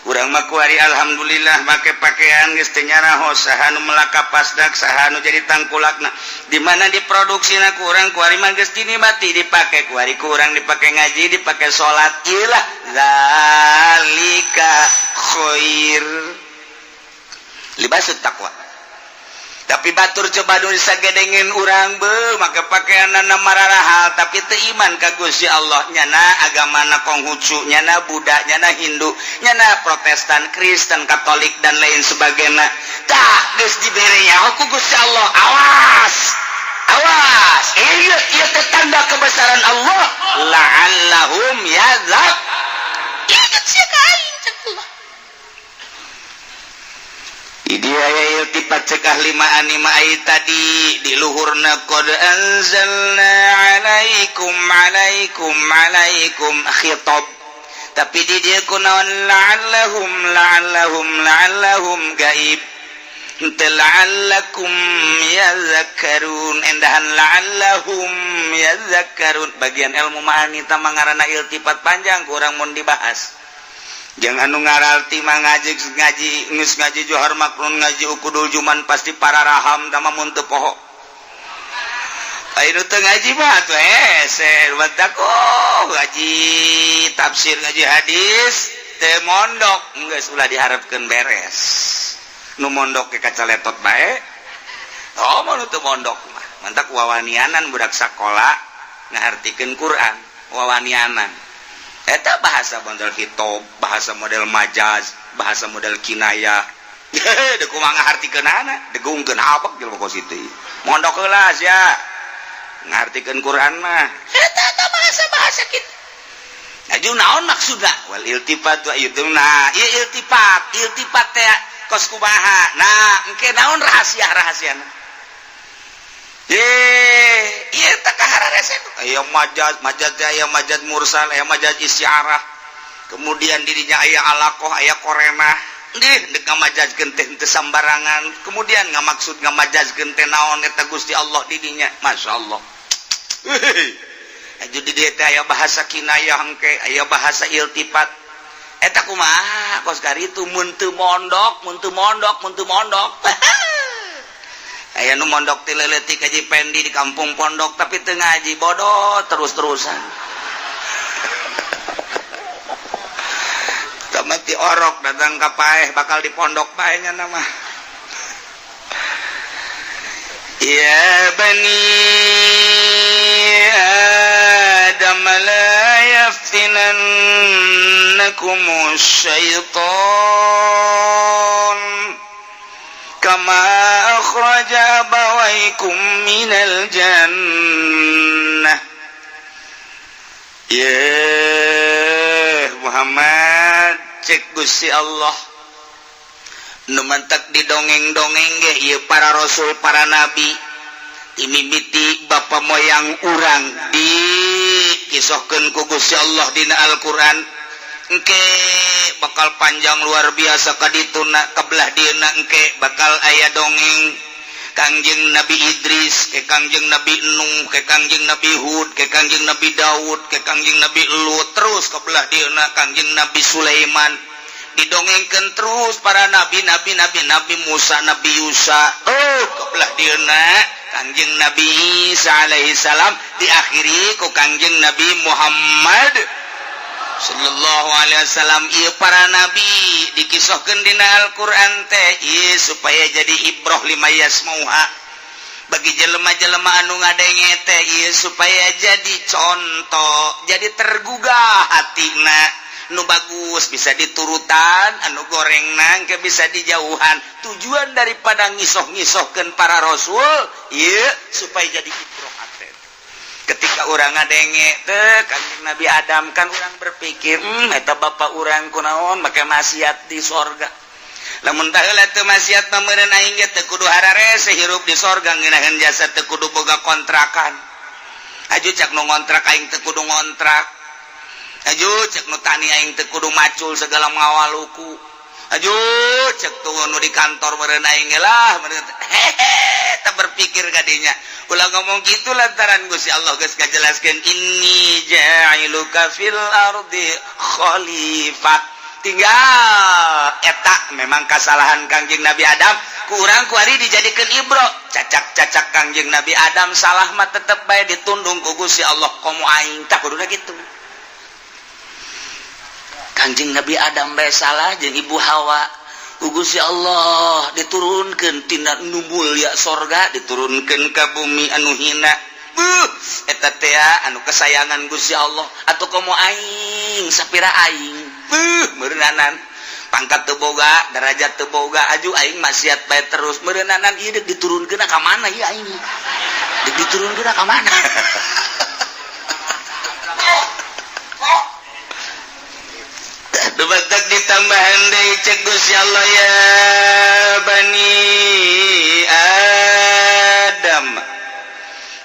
Urang mah kuari alhamdulillah make pakaian geus teu nyaraho saha nu melak kapasna, saha nu jadi tangkulakna, di mana diproduksina. Ku urang kuari mah geus dinikmati, dipake kuari ku urang, dipake ngaji, dipake salat. Iyalah zalika khair libasut taqwa. Tapi batur coba nu sagedengin urang be make pakaian mararahal, tapi teu iman ka Gusti Allah. Nyana agamana Konghucu, nyana Buddha, nyana Hindu, nyana Protestan, Kristen, Katolik, dan lain sebagainya. Tah, geus dibere nyaho ku Gusti Allah, awas, awas, ieu ieu teh tanda kebesaran Allah. La'allahum yadzak. Ingat sia ka aing, cek Allah. Di aya iltifat cek ahli ma'ani ma'ai tadi di luhurna qad anzalna alaikum alaikum alaikum khitab, tapi di dieu kunaon? La'allahum, la'allahum, la'allahum gaib. Henteu la'allakum yadhakkarun, endahan la'allahum yadhakkarun. Bagian ilmu ma'ani tah ngaranna iltifat, panjang, kurang mun dibahas. Jangan anu ngaralti mah ngaji ngaji geus ngaji Johar Maknun, ngaji Ukudul Juman, pasti para raham tama mun teu poho. Ayo teu ngaji mah atuh hese batak. Oh, ngaji tafsir, ngaji hadis, teu mondok, geus ulah diharapkeun beres. Nu mondok ke kaca letot bae. Oh, mau nu teu mondok mah mantak wawanianan budak sakola ngahartikeun Quran wawanianan. Eta bahasa model khitab, bahasa model majaz, bahasa model kinayah. Deuk kumaha ngahartikeunana, degungkeun abek jelema kos kitu. Mondok heula sia ngahartikeun Quran mah. Eta eta bahasa-bahasa kitu. Aju naon maksudna? Wal iltifat wa itu. Nah, ieu iltifat, iltifat teh kos kumaha? Nah, engke naon rahasia-rahasiana? Eh, ieu teh kahararese. Aya majaz, majaz teh aya majaz mursal, aya majaz istiarah. Kemudian dirinya aya alaqah, aya qorinah. Dih, dek ngamajazkeun teh teu sambarangan. Kemudian ngamaksud ngamajazkeun teh naon eta Gusti Allah didinya. Masya Allah. Aju di dieu teh aya bahasa kinayah engke, aya bahasa iltifat. Eta kumaha kos karitu mun teu mondok, mun teu mondok, mun teu mondok. Aya nu mondok ti leutik Haji Pendi di kampung pondok, tapi teu ngaji, bodoh terus-terusan. Mati orok datang ka paeh bakal di pondok paehnya nama. Ya bani Adam la yaftinannakum syaitan kama akhraja abawaykum minal jannah. Ya Muhammad, cek Gusti Allah nu mantak didongeng-dongeng ge ieu para rasul, para nabi, timimiti bapa moyang urang di Dikisahkeun ku Gusti Allah dina Al-Qur'an. Engke bakal panjang luar biasa kadituna kebelah dieuna engke bakal aya dongeng Kangjeng Nabi Idris, ke Kangjeng Nabi Nuh, ke Kangjeng Nabi Hud, ke Kangjeng Nabi Daud, ke Kangjeng Nabi Lut, terus kebelah dieuna Kangjeng Nabi Sulaiman. Didongengkeun terus para nabi, nabi, nabi, Nabi Musa, Nabi Yusa. Oh, kebelah dieuna Kangjeng Nabi Isa alaihi salam, diakhiri ku Kangjeng Nabi Muhammad sallallahu alaihi wasallam. Ieu para nabi dikisahkeun dina Al-Qur'an teh ieu supaya jadi ibroh lima yasmauha bagi jelema-jelema anu ngadenge teh, ieu supaya jadi contoh, jadi tergugah hatina. Nu bagus bisa diturutan, anu goreng nangke bisa dijauhan. Tujuan daripada ngisoh-ngisohkeun para rasul ieu supaya jadi ibroh hati. Ketika urang ngadenge teh Kanjeng Nabi Adam kan urang berpikir, eta bapak urang kunaon make maksiat di sorga? Lamun baheula teu maksiat mah meureun aing ge teu kudu hararese hirup di sorga, ngeunaheun jasa, teu kudu boga kontrakan. Aju cak nu ngontrak aing teu kudu ngontrak. Aju cek nu tani aing teu kudu macul segala ngawaluku. Aju cek tuh nu di kantor meureun aing ge lah meureun. Hehe, tak berpikir kadinya. Ulah ngomong gitu lantaran Gusti Allah geus ngajelaskeun inni ja'iluka fil ardi khalifah. Tinggal eta memang kesalahan Kangjeng Nabi Adam ku urang kuari dijadikeun ibro. Cacak-cacak Kangjeng Nabi Adam salah mah tetep bae ditundung ku Gusti Allah, komo aing tak kuduna kitu. Kangjeng Nabi Adam bae salah jeung Ibu Hawa, ku Gusti Allah diturunkeun tina nu mulia sorga, diturunkeun ka bumi anu hina. Buh, eta teh anu kesayangan Gusti Allah atau komo aing sapira aing. Buh, meureunnanan pangkat teu boga, derajat teu boga, aju aing maksiat bae terus meureunnanan ieu deuk diturunkeun ka mana ieu aing? Deuk diturunkeun ka mana? Batak ditambahan deui cek Gusti Allah, ya bani Adam,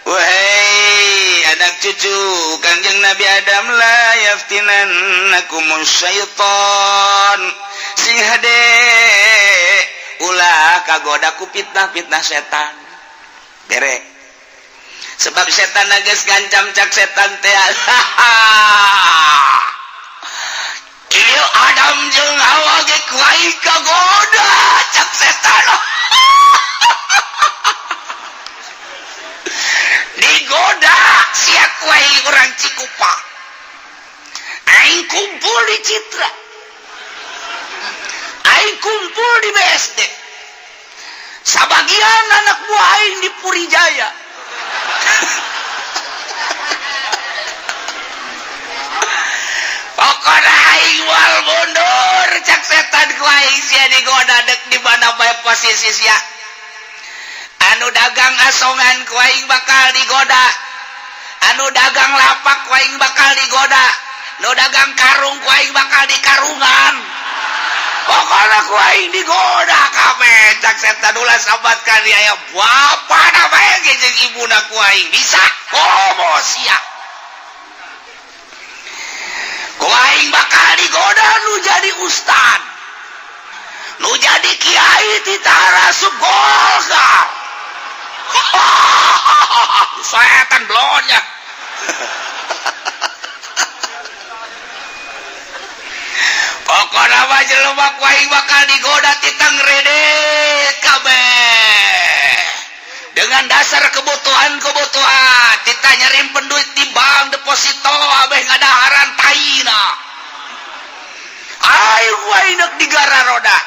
wahai anak cucu Kangjeng Nabi Adam, la yaftinannakumus syaitan, sing hade ulah kagoda ku fitnah-fitnah setan. Bere sebab setan geus ngancam, cak setan teh, ieu Adam jeung Hawa ge ku aing kagoda, cak setan. Digoda sia ku aing urang Cikupa, aing kumpul di Citra, aing kumpul di BSD, sabagian anak buah aing di Purijaya. Pokona aing moal mundur, cak setan, ku aing sia digoda dek di mana bae posisi sia. Anu dagang asongan ku aing bakal digoda, anu dagang lapak ku aing bakal digoda, nu dagang karung ku aing bakal dikarungan. Pokona ku aing digoda kabeh, cak setan. Ulah sabat ka dia aya bapana bae ge jeung ibuna ku aing bisa komo sia. Ku aing bakal digoda nu jadi ustad, nu jadi kiai titara asup Golkar. Setan blonnya. Pokona mah jelema ku aing bakal digoda titang rede kabeh dengan dasar kebutuhan-kebutuhan. Kita nyerimpen duit di bank deposito abeh ngadaharan taina. Ayo aing deuk digara roda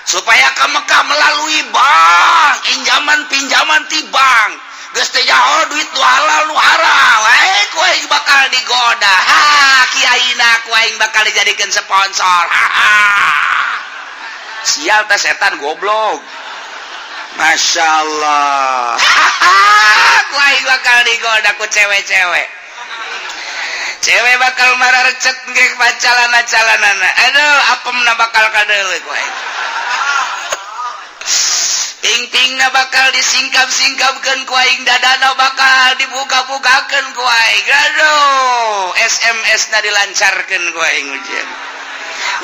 supaya ke Mekah melalui bank, injaman pinjaman ti bank. Geus teh nyaho duit nu halal nu haram, ku aing bakal digoda. Ha, kiaina ku aing bakal dijadikeun sponsor. Ha, ha. Sial teh setan goblok. Masya Allah. Ku aing bakal digoda ku cewek-cewek. Cewek bakal mararecet ngrek bacalana-calanana. Aduh, apemna bakal kadeuleu ku aing. Pingpingna bakal disingkap-singkapkeun ku aing, dadana bakal dibuka-bukakeun ku aing. Aduh, SMS na dilancarkeun ku aing, ujian.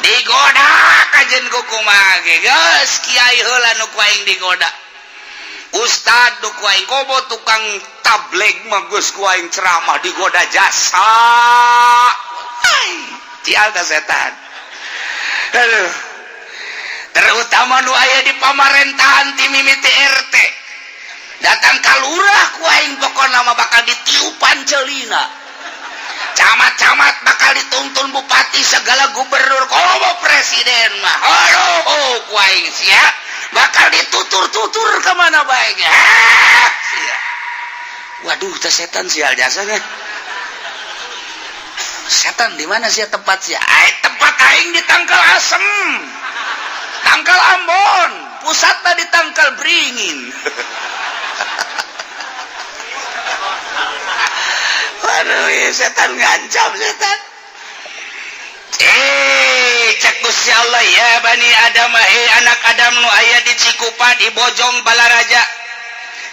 Digoda kajen ku kumaha ge, geus kiai heula nu ku aing digoda. Ustad nu ku aing, komo tukang tabligh mah geus ku aing ceramah digoda jasa. Ai, cial da setan. Aduh. Terutama nu aya di pamarentahan, ti mimiti RT datang ka lurah, ku aing pokona mah bakal ditiupan celina. Camat-camat bakal dituntun bupati, segala gubernur, komo presiden mah. Aduh, oh, ku aing sia bakal ditutur-tutur kemana baiknya. Sia. Waduh, teh setan sial jasanya. Setan di mana sih tempat sia? Ai, tempat aing di Tangkal Asem. Tangkal Ambon, pusatnya di Tangkal Beringin. Waduh, ya, setan ngancam setan. Eh, cek Gusti Allah, ya Bani Adam, eh anak Adam nu aya di Cikupa, di Bojong, Balaraja,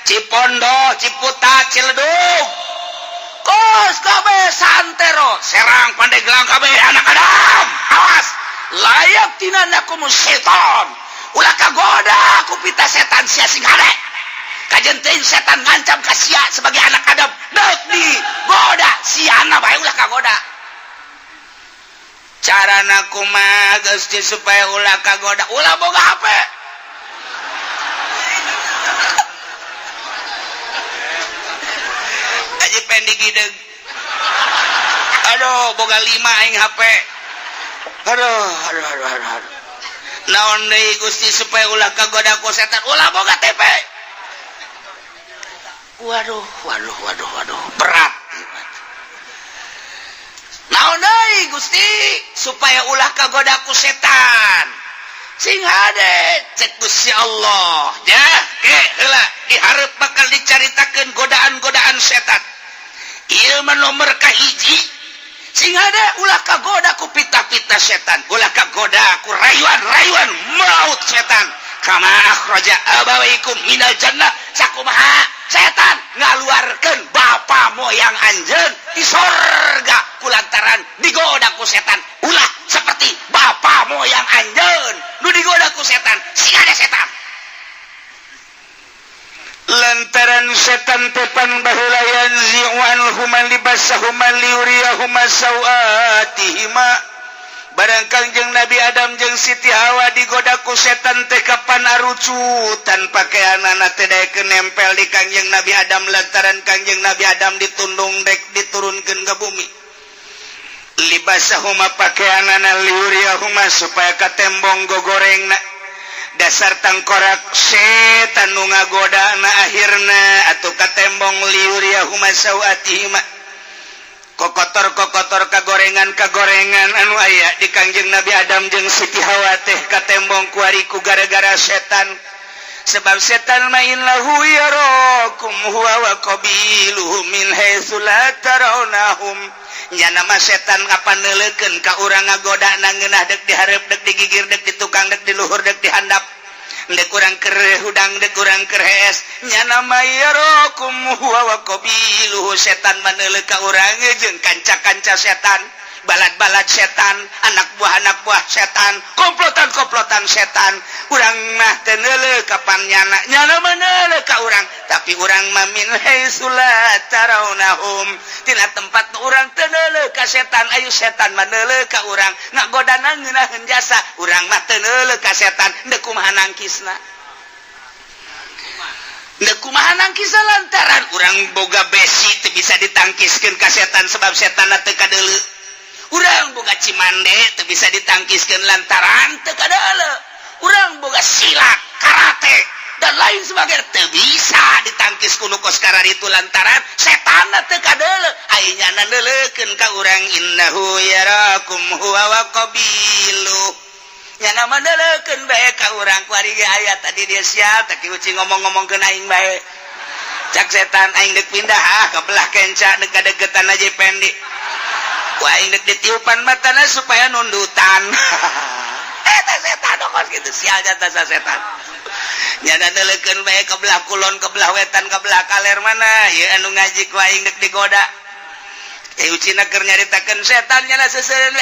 Cipondo, Ciputat, Ciledug, kos kabeh santero, Serang, Pandeglang, kabeh anak Adam, awas la yaftinannakum setan, ulah kagoda ku pita setan. Sia sing hade, kajen teuing setan ngancam ka sia sebagai anak Adam deuk digoda, siana bae ulah kagoda. Carana kumaha, Gusti, supaya ulah kagoda? Ulah boga HP. Aja pengen digideg. Aduh, boga 5 aing HP. Aduh, aduh, aduh, aduh, aduh. Naon deui, Gusti, supaya ulah kagoda ku setan? Ulah boga TV. Waduh, waduh, waduh, waduh, berat. Naon deui, Gusti, supaya ulah kagoda ku setan? Sing hade, cek Gusti Allah. Ya, ke heula dihareup bakal dicaritakeun godaan-godaan setan. Ieu mah nomor kahiji. Sing hade, ulah kagoda ku pita-pita setan, ulah kagoda ku rayuan-rayuan maut setan. Kama akhraja abawaikum minal jannah, sakumaha setan ngaluarkeun bapa moyang anjeun di sorga kulantaran digoda ku setan. Ulah seperti bapa moyang anjeun nu digoda ku setan. Sing hade setan, lantaran setan tepan baheula yanzi'u anhuma libasahuma liyuriyahuma sawatihima. Barang Kangjeng Nabi Adam jeung Siti Hawa digoda ku setan teh, kapan arucutan pakaianana teh daekeun nempel di Kangjeng Nabi Adam, lantaran Kangjeng Nabi Adam ditundung dek diturunkeun ke bumi. Libasahuma, pakaianana, liyuriyahuma, supaya katembong gogorengna. Dasar tangkorak setan nu ngagodana, akhirna atau katembong liyuriyahuma sawatihima, kokotor kokotor, kagorengan kagorengan anu aya di Kangjeng Nabi Adam jeung Siti Hawa teh katembong kuari ku gara-gara setan. Sebab setan main lahu yarakum huwa wa qabiluhu min haitsu la tarawnahum. Nya nama setan apa neuleukeun ka urang, ngagoda ngeunah, dek dihareup, dek digigir, dek di tukang, dek di luhur, dek di handap, dek urang keur hudang, dek urang keur hees. Nya nama yarakum huwa wa qabiluhu, setan maneuleuh ka urang jeung kanca-kanca setan, balad-balad setan, anak buah-anak buah setan, komplotan-komplotan setan. Urang mah teu neuleuh, kapan nyana nyana mah ka urang, tapi urang mah min haitsu la tarawnahum, tina tempat nu urang teu neuleuh ka setan. Ayo setan mah neuleuh ka urang, ngagodana ngeunaheun jasa, urang mah teu neuleuh ka setan. Deuk kumaha nangkisna? Deuk kumaha nangkisna? Lantaran urang boga besi teu bisa ditangkiskeun ka setan, sebab setan teu kadeuleu. Urang boga cimande teu bisa ditangkiskeun, lantaran teu kadeuleu. Urang boga silat, karate, dan lain sebagainya teu bisa ditangkis ku nu kos itu, lantaran setan teu kadeuleu. Aya nyana neuleukeun ka urang, innahu yarakum huwa wa qabilu, nyana mah neuleukeun bae ka urang. Kuari ge aya tadi dia siap tak uci ngomong-ngomongkeun aing bae. Cak setan, aing dek pindah ah ke belah kenca, dek kadegetan aja pendi. Wah, aing dek ditiupan matana supaya nundutan. Eta setan kos gitu, sial jatah setan. Nyana neuleukeun bae ke belah kulon, ke belah wetan, ke belah kaler, mana ieu anu ngaji ku aing dek digoda. Eh, ucina keur nyaritakeun setan, nyana seuseureuan,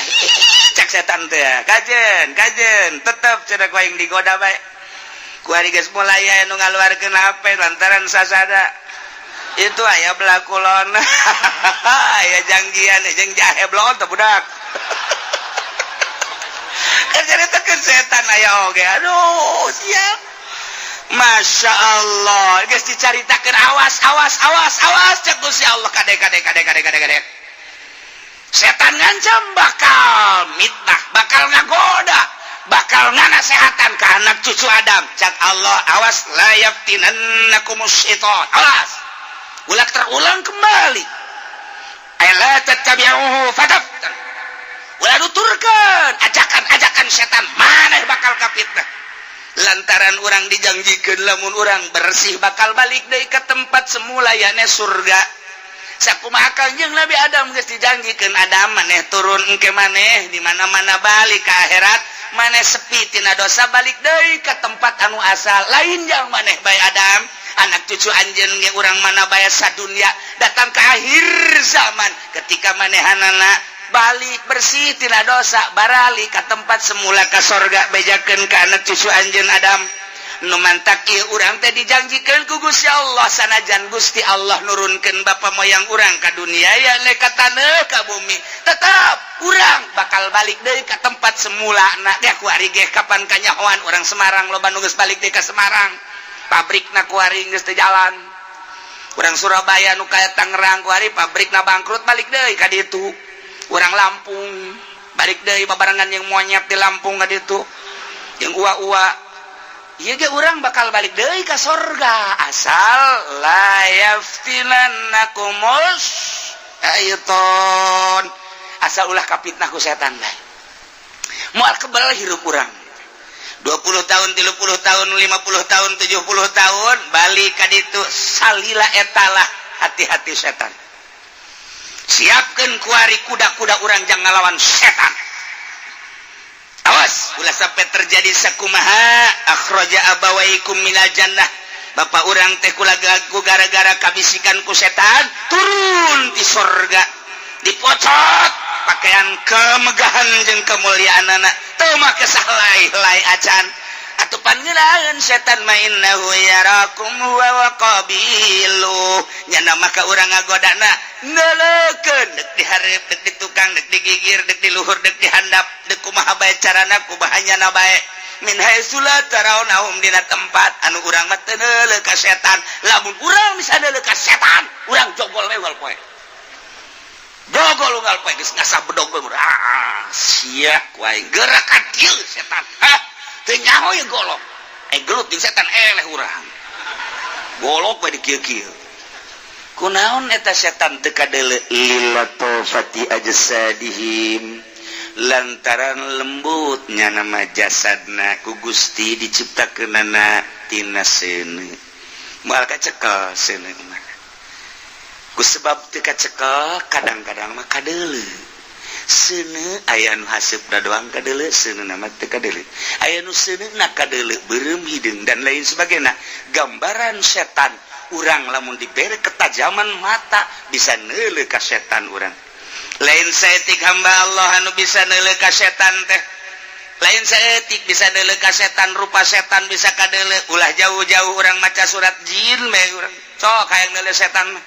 cak setan teh, "Kajen, kajen, tetep," cenah, "ku aing digoda bae." Ku ari geus mulai aya nu ngaluarkeun HP lantaran sasada itu aya belah kulon, aya janggian jeung jahe blon teh budak. Keur nyaritakeun setan aya oge. Aduh, siap. Masya Allah, geus dicaritakeun, "Awas, awas, awas, awas," cek Gusti Allah, "kade, kade, kade, kade, kade, kade." Setan ngancam bakal mitnah, bakal ngagoda, bakal nganasehatan ke anak cucu Adam. Cak Allah, "Awas, la yaftinannakumus syaitan." Awas. Ulah terulang kembali. Ay la tattabi'uhu fataftan. Ulah nuturkeun ajakan-ajakan setan, maneh bakal kafitnah. Lantaran urang dijanjikan lamun urang bersih bakal balik deui ke tempat semula, yakni surga. Sakumaha Kanjeng Nabi Adam geus dijanjikeun, "Adam, maneh turun engke, maneh di mana-mana balik ke akhirat, maneh sepi tina dosa, balik deui ke tempat anu asal. Lain jang maneh bae, Adam, anak cucu anjeun ge urang mana bae sadunya datang ke akhir zaman ketika manehanana balik bersih tina dosa, barali ke tempat semula, ke sorga. Bejakeun ke anak cucu anjeun, Adam." Nu mantak ieu urang teh dijanjikeun ku Gusti Allah, sanajan Gusti Allah nurunkeun bapa moyang urang ka dunia, ya ka taneuh, ka bumi, tetap urang bakal balik deui ka tempat semula. Na ge kuari ge kapan kanyahoan urang Semarang loba nu geus balik deui ka Semarang, pabrikna kuari geus teu jalan. Urang Surabaya nu kaya Tangerang kuari pabrikna bangkrut, balik deui ka ditu. Urang Lampung balik deui babarengan yang monyet di Lampung ka ditu, yang ua-ua. Ieu ge urang bakal balik deui ka sorga, asal la yaftinannakumus syaiton, asal ulah kapitnah ku setan bae. Moal kebal hirup urang 20 tahun, 30 tahun, 50 tahun, 70 tahun, balik ka ditu salila. Etalah hati-hati setan. Siapkan kuari kuda-kuda urang, jangan ngalawan setan. Awas ulah sampai terjadi sakumaha akhraja abawaikum minal jannah. Bapak urang teh ku gara-gara kabisikan ku setan turun di sorga, dipocot pakaian kemegahan jeung kemuliaan anak teu make sahlai-lai acan. Atuh pan ngeunaheun setan mah, innahu yarakum huwa wa qabilu. Nyana maka urang ngagodana neuleukeun, dek dihareup, dek di tukang, dek digigir, dek di luhur, dek dihandap, dek kumaha bae carana, kumaha nyana bae, min haitsu la tarawnahum, dina tempat anu urang mah teu neuleuh ka setan. Lamun urang bisa neuleuh ka setan, urang jogol we unggal poe, jogol unggal poe, geus ngasah bedog we. Ah, sia ku aing gerak ka dieu setan. Ah, teu nyaho ye golok. Eh, gelut jeung setan, eleh urang, golok we di kieu-kieu. Kunaon eta setan teu kadeuleu? Lilatofati ajsadihim, lantaran lembutnya nama jasadna ku Gusti diciptakeunana tina seuneu, moal kacekel seuneu mah. Ku sebab teu kacekel, kadang-kadang mah kadeuleu seuneu. Aya nu haseupna doang kadeuleu, seuneu mah teu kadeuleu. Aya nu seuneuna kadeuleu, beureum hideung dan lain sebagainya. Gambaran setan urang lamun diberi ketajaman mata bisa neuleuh ka setan urang. Lain saeutik hamba Allah anu bisa neuleuh ka setan teh, lain saeutik bisa neuleuh ka setan, rupa setan bisa kadeuleuh. Ulah jauh-jauh, urang maca surat jin bae urang sok hayang neuleuh setan mah.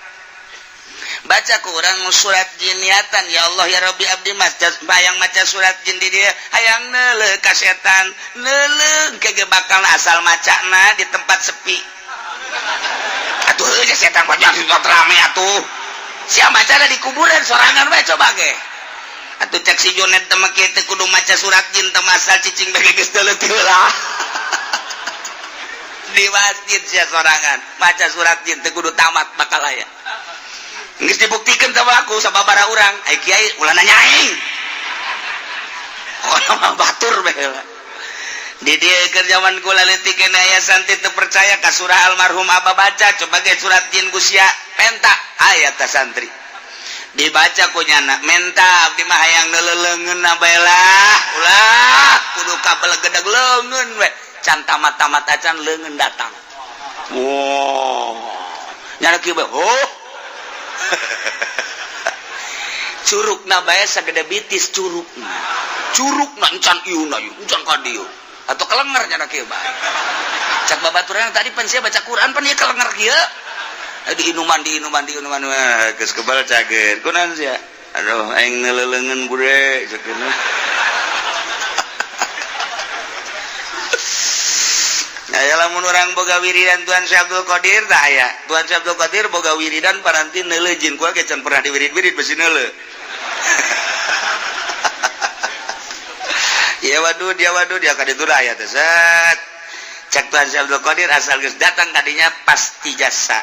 Baca ku urang surat jin, niatan, "Ya Allah, ya Rabbi, abdi maca, bayang maca surat jin di dieu, hayang neuleuh ka setan." Neuleuh ke bakal, asal macana di tempat sepi atuh. Heuh, setan banyak di tempat rame atuh. Sia macana di kuburan sorangan bae, coba ge atuh. Cek si Junet teh mah kieu, kudu maca surat jin teh, masal cicing bae geus teu lah. Di masjid sia sorangan maca surat jin teu kudu tamat, bakal aya. Geus dibuktikan sama aku, sama para urang. Ai kiai ulah nanya aing. Oh, mah batur bae lah. Di dieu keur zaman kula leutik keneh aya santri teu percaya ka surah almarhum abah, "Baca coba ge surat jin Gusia, penta." Aya ta santri dibaca ku nyana, "Menta, abdi mah hayang neuleuh leungeunna bae lah, ulah kudu kabel gedeg leungeun we." Can tamat-tamat acan leungeun datang. Wow. Nyana kieu bae. Oh. Curugna bae sagede bitis curugna. Curugna encan ieu na ieu, encan ka dieu. Atau kelenger nyana kieu bae. Cak babaturan tadi pan sia baca Quran pan ieu kelenger kieu. Diinuman diinuman diinuman wah geus kebal cager. Kunaon sia? Aduh aing neuleuleungeun bude ceukna. Aya lamun urang boga wiridan Tuan Syekh Abdul Qadir tah aya. Tuan Syekh Abdul Qadir boga wiridan paranti neuleuh jin ku ge can pernah diwirid-wirid besi neuleuh. Ya wadud ya wadud ya ka ditu aya teh set. Cek Tuan Syekh Abdul Qadir asal geus datang kadinya pasti jasa.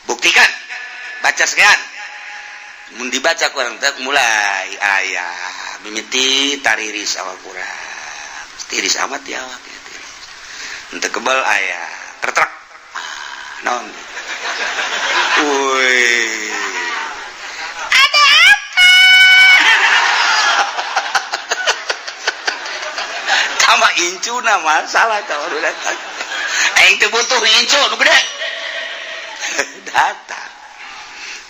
Buktikan. Baca sekian. Mun dibaca kurang teh mulai aya mimiti tariris awak kurang. Tiris amat ya awak. Untuk kebal ayah tertrek non woi ada apa tambah incuna masalah kalau datang aing teu butuh incu nu gede datang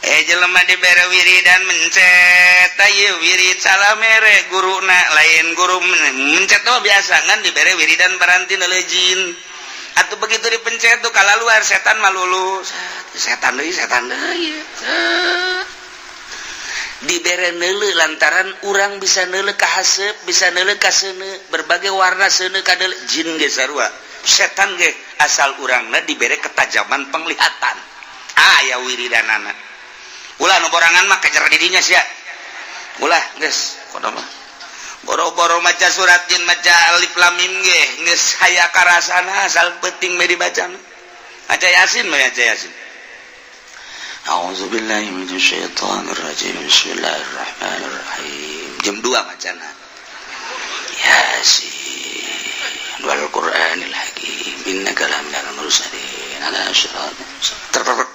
jelema dibere wiridan mencet ieu wirid salah mere guruna lain guru mencet mah biasa ngan dibere wiridan paranti neuleuh atuh begitu dipencet tuh kalaluar setan mah lulus setan deui dibere neuleuh lantaran urang bisa neuleuh ka haseup bisa neuleuh ka seuneu berbagai warna seuneu ka deuleuh jin ge sarua setan ge asal urangna dibere ketajaman penglihatan aya wiridanana ulah nu borangan mah kejar didinya sia ulah geus kono mah boro-boro maca surat jin maca alif lam mim ge geus haya karasana asal penting mah dibacana maca yasin mah maca yasin. A'udzubillahi minasyaitonir rajim bismillahirrahmanirrahim jam 2 macana yasin wal qur'anil hakim innaka laminal mursalin ala siratin mustaqim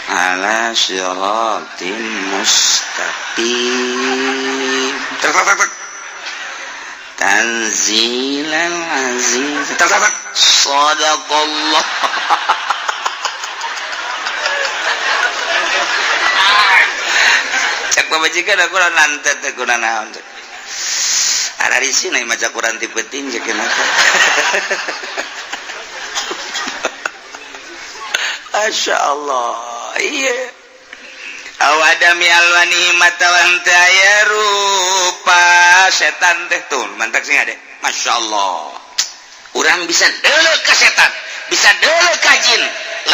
ala siratin mustaqim tanzilal aziz sadaqallah. Cek pamajikan aku nantet teh kuna naon ada di sini maca Quran ti peuting cek kenapa. Masya Allah iya awadami alwani matawan teh aya rupa setan teh tuh mantak sing ade. Masya Allah urang bisa deuleuh ka setan bisa deuleuh ka jin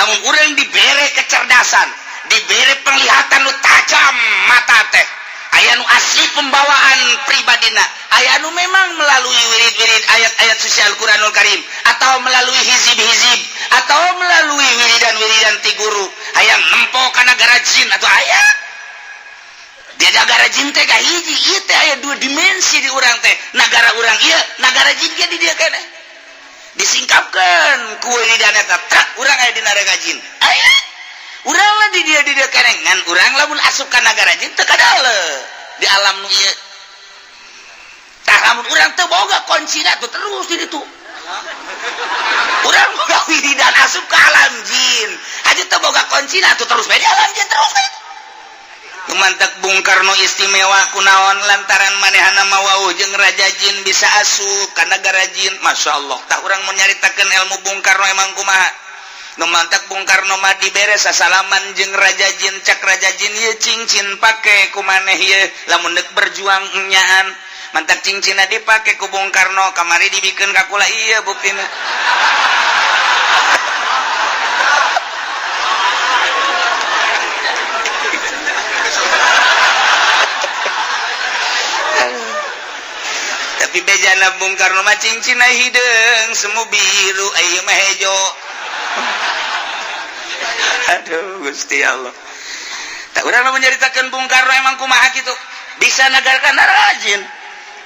lamun urang dibere kecerdasan dibere penglihatan nu tajam mata teh aya nu asli pembawaan pribadina aya nu memang melalui wirid-wirid ayat-ayat suci Al-Qur'anul Karim atau melalui hizib-hizib atau melalui wiridan-wiridan ti guru hayang nempo ka nagara jin atau aya di nagara jin teh kahiji ieu teh aya dua dimensi di urang teh nagara urang ieu nagara jin ge di dieu keneh disingkapkeun ku wiridan eta trak urang aya di nagara jin aya urang lah di dia keneh ngan urang lamun asup ka nagara jin teu kadale di alam nu ieu tah lamun urang teu boga kuncina tuh terus di ditu urang boga wiridan asup ka alam jin aja teu boga kuncina tuh terus bae di alam jin terus bae Mantak Bung Karno istimewa kunaon lantaran manehana mah wauh jeung raja jin bisa asup ka nagara jin. Masya Allah tah urang mun nyaritakeun ilmu Bung Karno emang kumaha. Nu mantak Bung Karno mah dibere sasalaman jeung raja jin cak raja jin ieu cincin pake ku maneh ieu lamun deuk berjuang enyaan. Mantak cincinna dipake ku Bung Karno kamari dibikeun ka kula ieu buktina. Tapi bejana Bung Karno mah cincinna hideung semu biru ieu mah hejo. Aduh Gusti Allah. Tak urang mah nyaritakeun Bung Karno emang kumaha kitu. Bisa nagarkan rajin.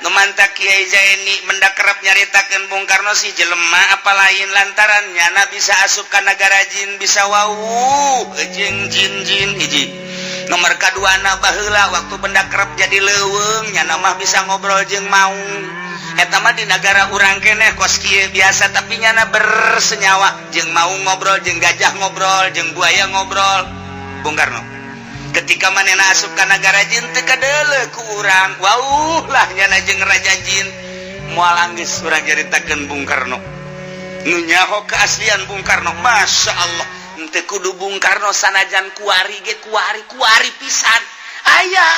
Nu mantak Kiai Zaini mendak kerap nyaritakeun Bung Karno si jelema apa lain lantaran nyana bisa asup ka nagara jin bisa wauh jeung jin-jin hiji. Nomor kaduana baheula waktu benda kerap jadi leuweung nyana mah bisa ngobrol jeung maung. Eta mah di negara urang keneh kos kieu biasa, tapi nyana bersenyawa jeung mau ngobrol, jeung gajah ngobrol, jeung buaya ngobrol. Bung Karno ketika manehna asup ka nagara jin teu kadeuleu ku urang. Wauh lah nyana jeung raja jin. Moal anggeus urang caritakeun Bung Karno nu nyaho keaslian Bung Karno. Masya Allah, henteu kudu Bung Karno, sanajan kuari ge kuari kuari pisan aya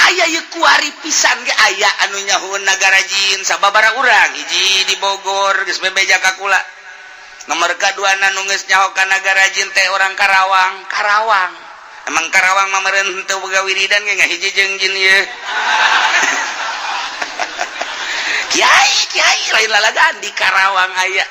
aya ye kuari pisan ge aya anu nyahoeun nagara jin. Sababara urang hiji di Bogor geus bebeja ka kula. Nomor kadua nu geus nyaho ka nagara jin teh orang Karawang. Karawang, emang Karawang mah meureun henteu boga wiridan ge ngahiji jeung jin ieu. Kiai kiai lain lalagan di Karawang aya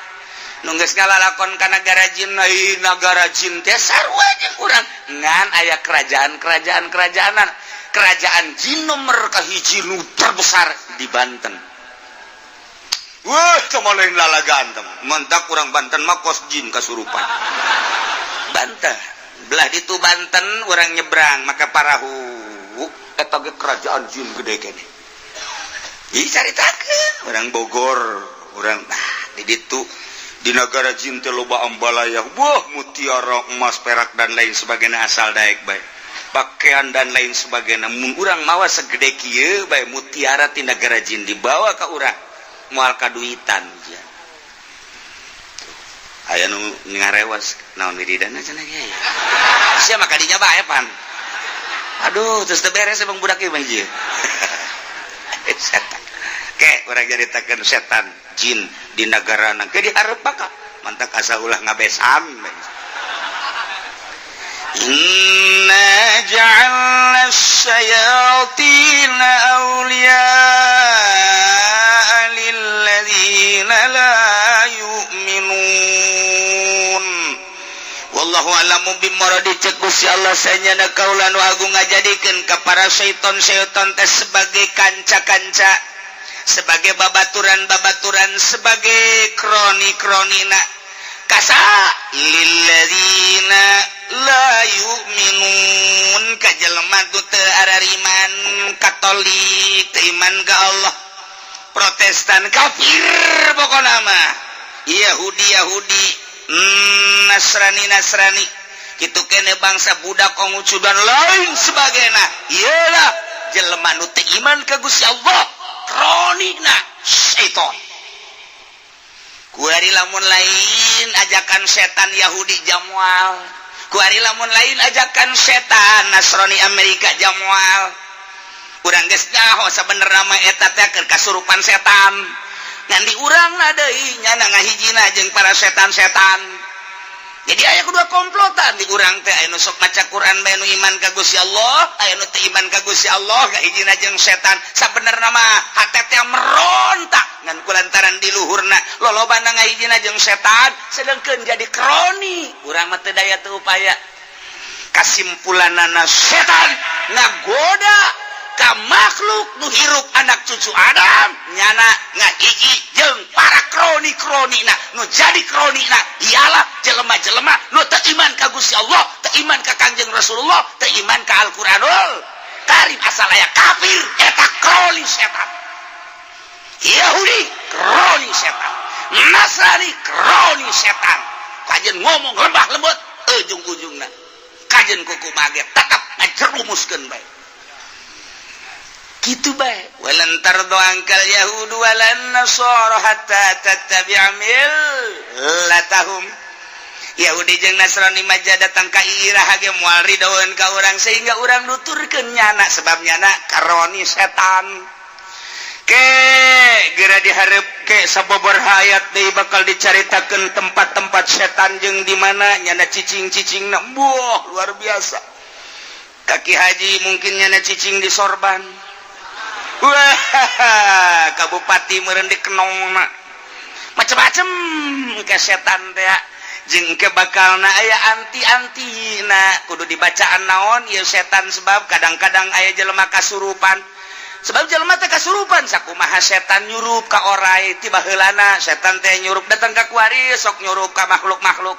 nu geus ngalalakon ka nagara jin. Ai nagara jin teh sarua jeung urang, ngan aya kerajaan-kerajaan kerajaanan. Kerajaan jin nomor kahiji nu terbesar di Banten. Wah, cuma lain lalagan teh. Mentak urang Banten mah kos jin kasurupan. Banten belah ditu Banten urang nyebrang maka parahu eta ge kerajaan jin gede kene. Ih, caritakeun urang Bogor, urang nah di ditu di negara jin teh loba ambalaya, wah, mutiara, emas, perak, dan lain sebagainya, asal daek bae, pakaian dan lain sebagainya. Mun urang mawa segede kieu bae mutiara ti negara jin dibawa ka urang, moal kaduitan. Aya nu ngarewas naon wiridan cenah ge sia mah kadinya bae pan. Aduh, terus teu beres emang budak ieu mah ieu setan. Ke urang nyaritakeun setan jin di negara nang ke dihareup baka mantak asa ulah ngabesan. Inna ja'alna syayatina awliya'a lilladzina la yu'minun. Wallahu a'lamu bimuradi. Cek Gusti Allah, sanyana kaula nu agung ngajadikeun ka para syaiton-syaiton teh sebagai kanca-kanca, sebagai babaturan-babaturan, sebagai kroni-kronina kasa lilladzina la yu'minun, ka jelema nu teu arariman, Katolik teu iman ka Allah, Protestan kafir, pokona mah Yahudi Yahudi, Nasrani Nasrani kitu kene, bangsa budak Konghucu dan lain sebagainya. Iyalah jelema nu teu iman ka Gusti Allah, kronina syaiton. Kuari lamun lain ajakan setan Yahudi jamual, kuari lamun lain ajakan setan Nasrani Amerika jamual. Urang geus nyaho sabenerna mah eta teh keur kasurupan setan, ngan di urang na deui nyana ngahijina jeung para setan-setan. Jadi aya kedua komplotan di urang teh, aya nu sok maca Quran bae, nu iman ka Gusti Allah, aya nu teu iman ka Gusti Allah, ngahijina jeung setan. Sabenerna mah hate teh merontak, ngan kulantaran di luhurna lolobana ngahijina jeung setan, sedengkeun jadi kroni. Urang mah teu daya teu upaya. Kasimpulanana, setan ngagoda ka makhluk nu hirup, anak cucu Adam, nyana ngahiji jeung para kroni-kronina. Nu jadi kronina ialah jelema-jelema nu teu iman ka Gusti Allah, teu iman ka Kangjeng Rasulullah, teu iman ka Al-Qur'anul Karim. Asal aya kafir, eta kroni setan. Yahudi kroni setan, Nasrani kroni setan. Kajen ngomong lembah lembut, ujung-ujungna kajen kuku mage tetap ngajerumuskeun bae kitu bae. Walan tardu ankal yahudu walan nasara hatta tattabi'a millatahum. Yahudi jeung Nasrani maja datang ka iraha ge moal ridoeun ka urang sehingga urang nuturkeun nyana, sebab nyana karoni setan. Ke geura dihareup ke sabobor hayat deui bakal dicaritakeun tempat-tempat setan jeung di mana nyana cicing-cicing. Buah, luar biasa. Kaki haji mungkin nyana cicing di sorban. Wah, kabupati meureun di kenongna, macem-macem ke setan teh. Jeung ke bakalna aya anti-anti na kudu dibacaan naon ieu setan, sebab kadang-kadang aya jelema kasurupan, sebab jelema teh kasurupan. Sakumaha setan nyurup ka orai ti baheulana, setan teh nyurup datang ka kuari, sok nyurup ka makhluk-makhluk,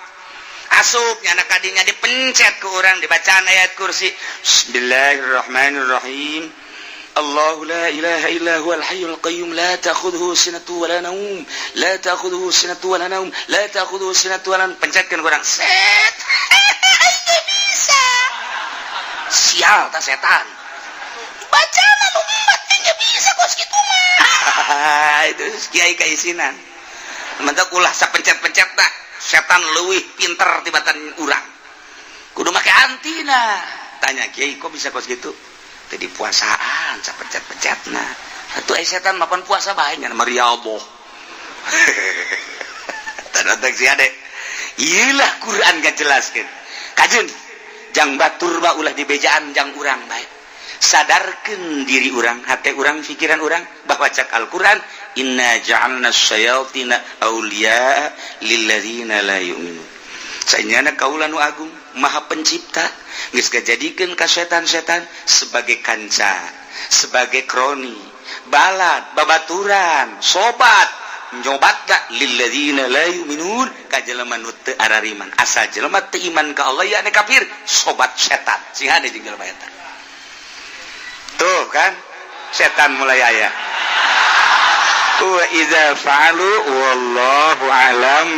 asup nyana kadinya, dipencet ke urang dibacaan ayat kursi. Bismillahirrahmanirrahim. الله لا إله إلا هو الحي القيوم لا تأخذه سنة ولا نوم لا تأخذه سنة ولا نوم لا تأخذه سنة ولا نوم. Pencetkeun urang set, bisa sial ta setan baca nu mati bisa kos kitu mah. Itu kiai kaisinan mentak ulah sapencet-pencet tak, setan leuwih pinter tibatan urang, kudu make antina. Tanya kiai, kok bisa kos gitu? Tadi puasaan sapencet-pencet. Nah, atuh setan mapan puasa bae nya mariaboh. Tanda si ade iyalah, Quran gak jelaskan kajun jang batur ba ulah dibejaan jang urang bae. Sadarkan diri urang, hati urang, pikiran urang bahwa cak Al-Quran, إنا جعلنا الشياطين أولياء للذين لا يؤمنون. Sanyana kaula nu agung maha pencipta geus ngajadikeun ka setan-setan sebagai kanca, sebagai kroni, balad, babaturan, sobat nyobat gak للذين لا يؤمنون ka jelema nu teu arariman. Asal jelema teu iman ka Allah, ya kafir, sobat setan. Sing hade jeung jelema eta tuh kan setan mulai aya وإذا فعلوا والله أعلم.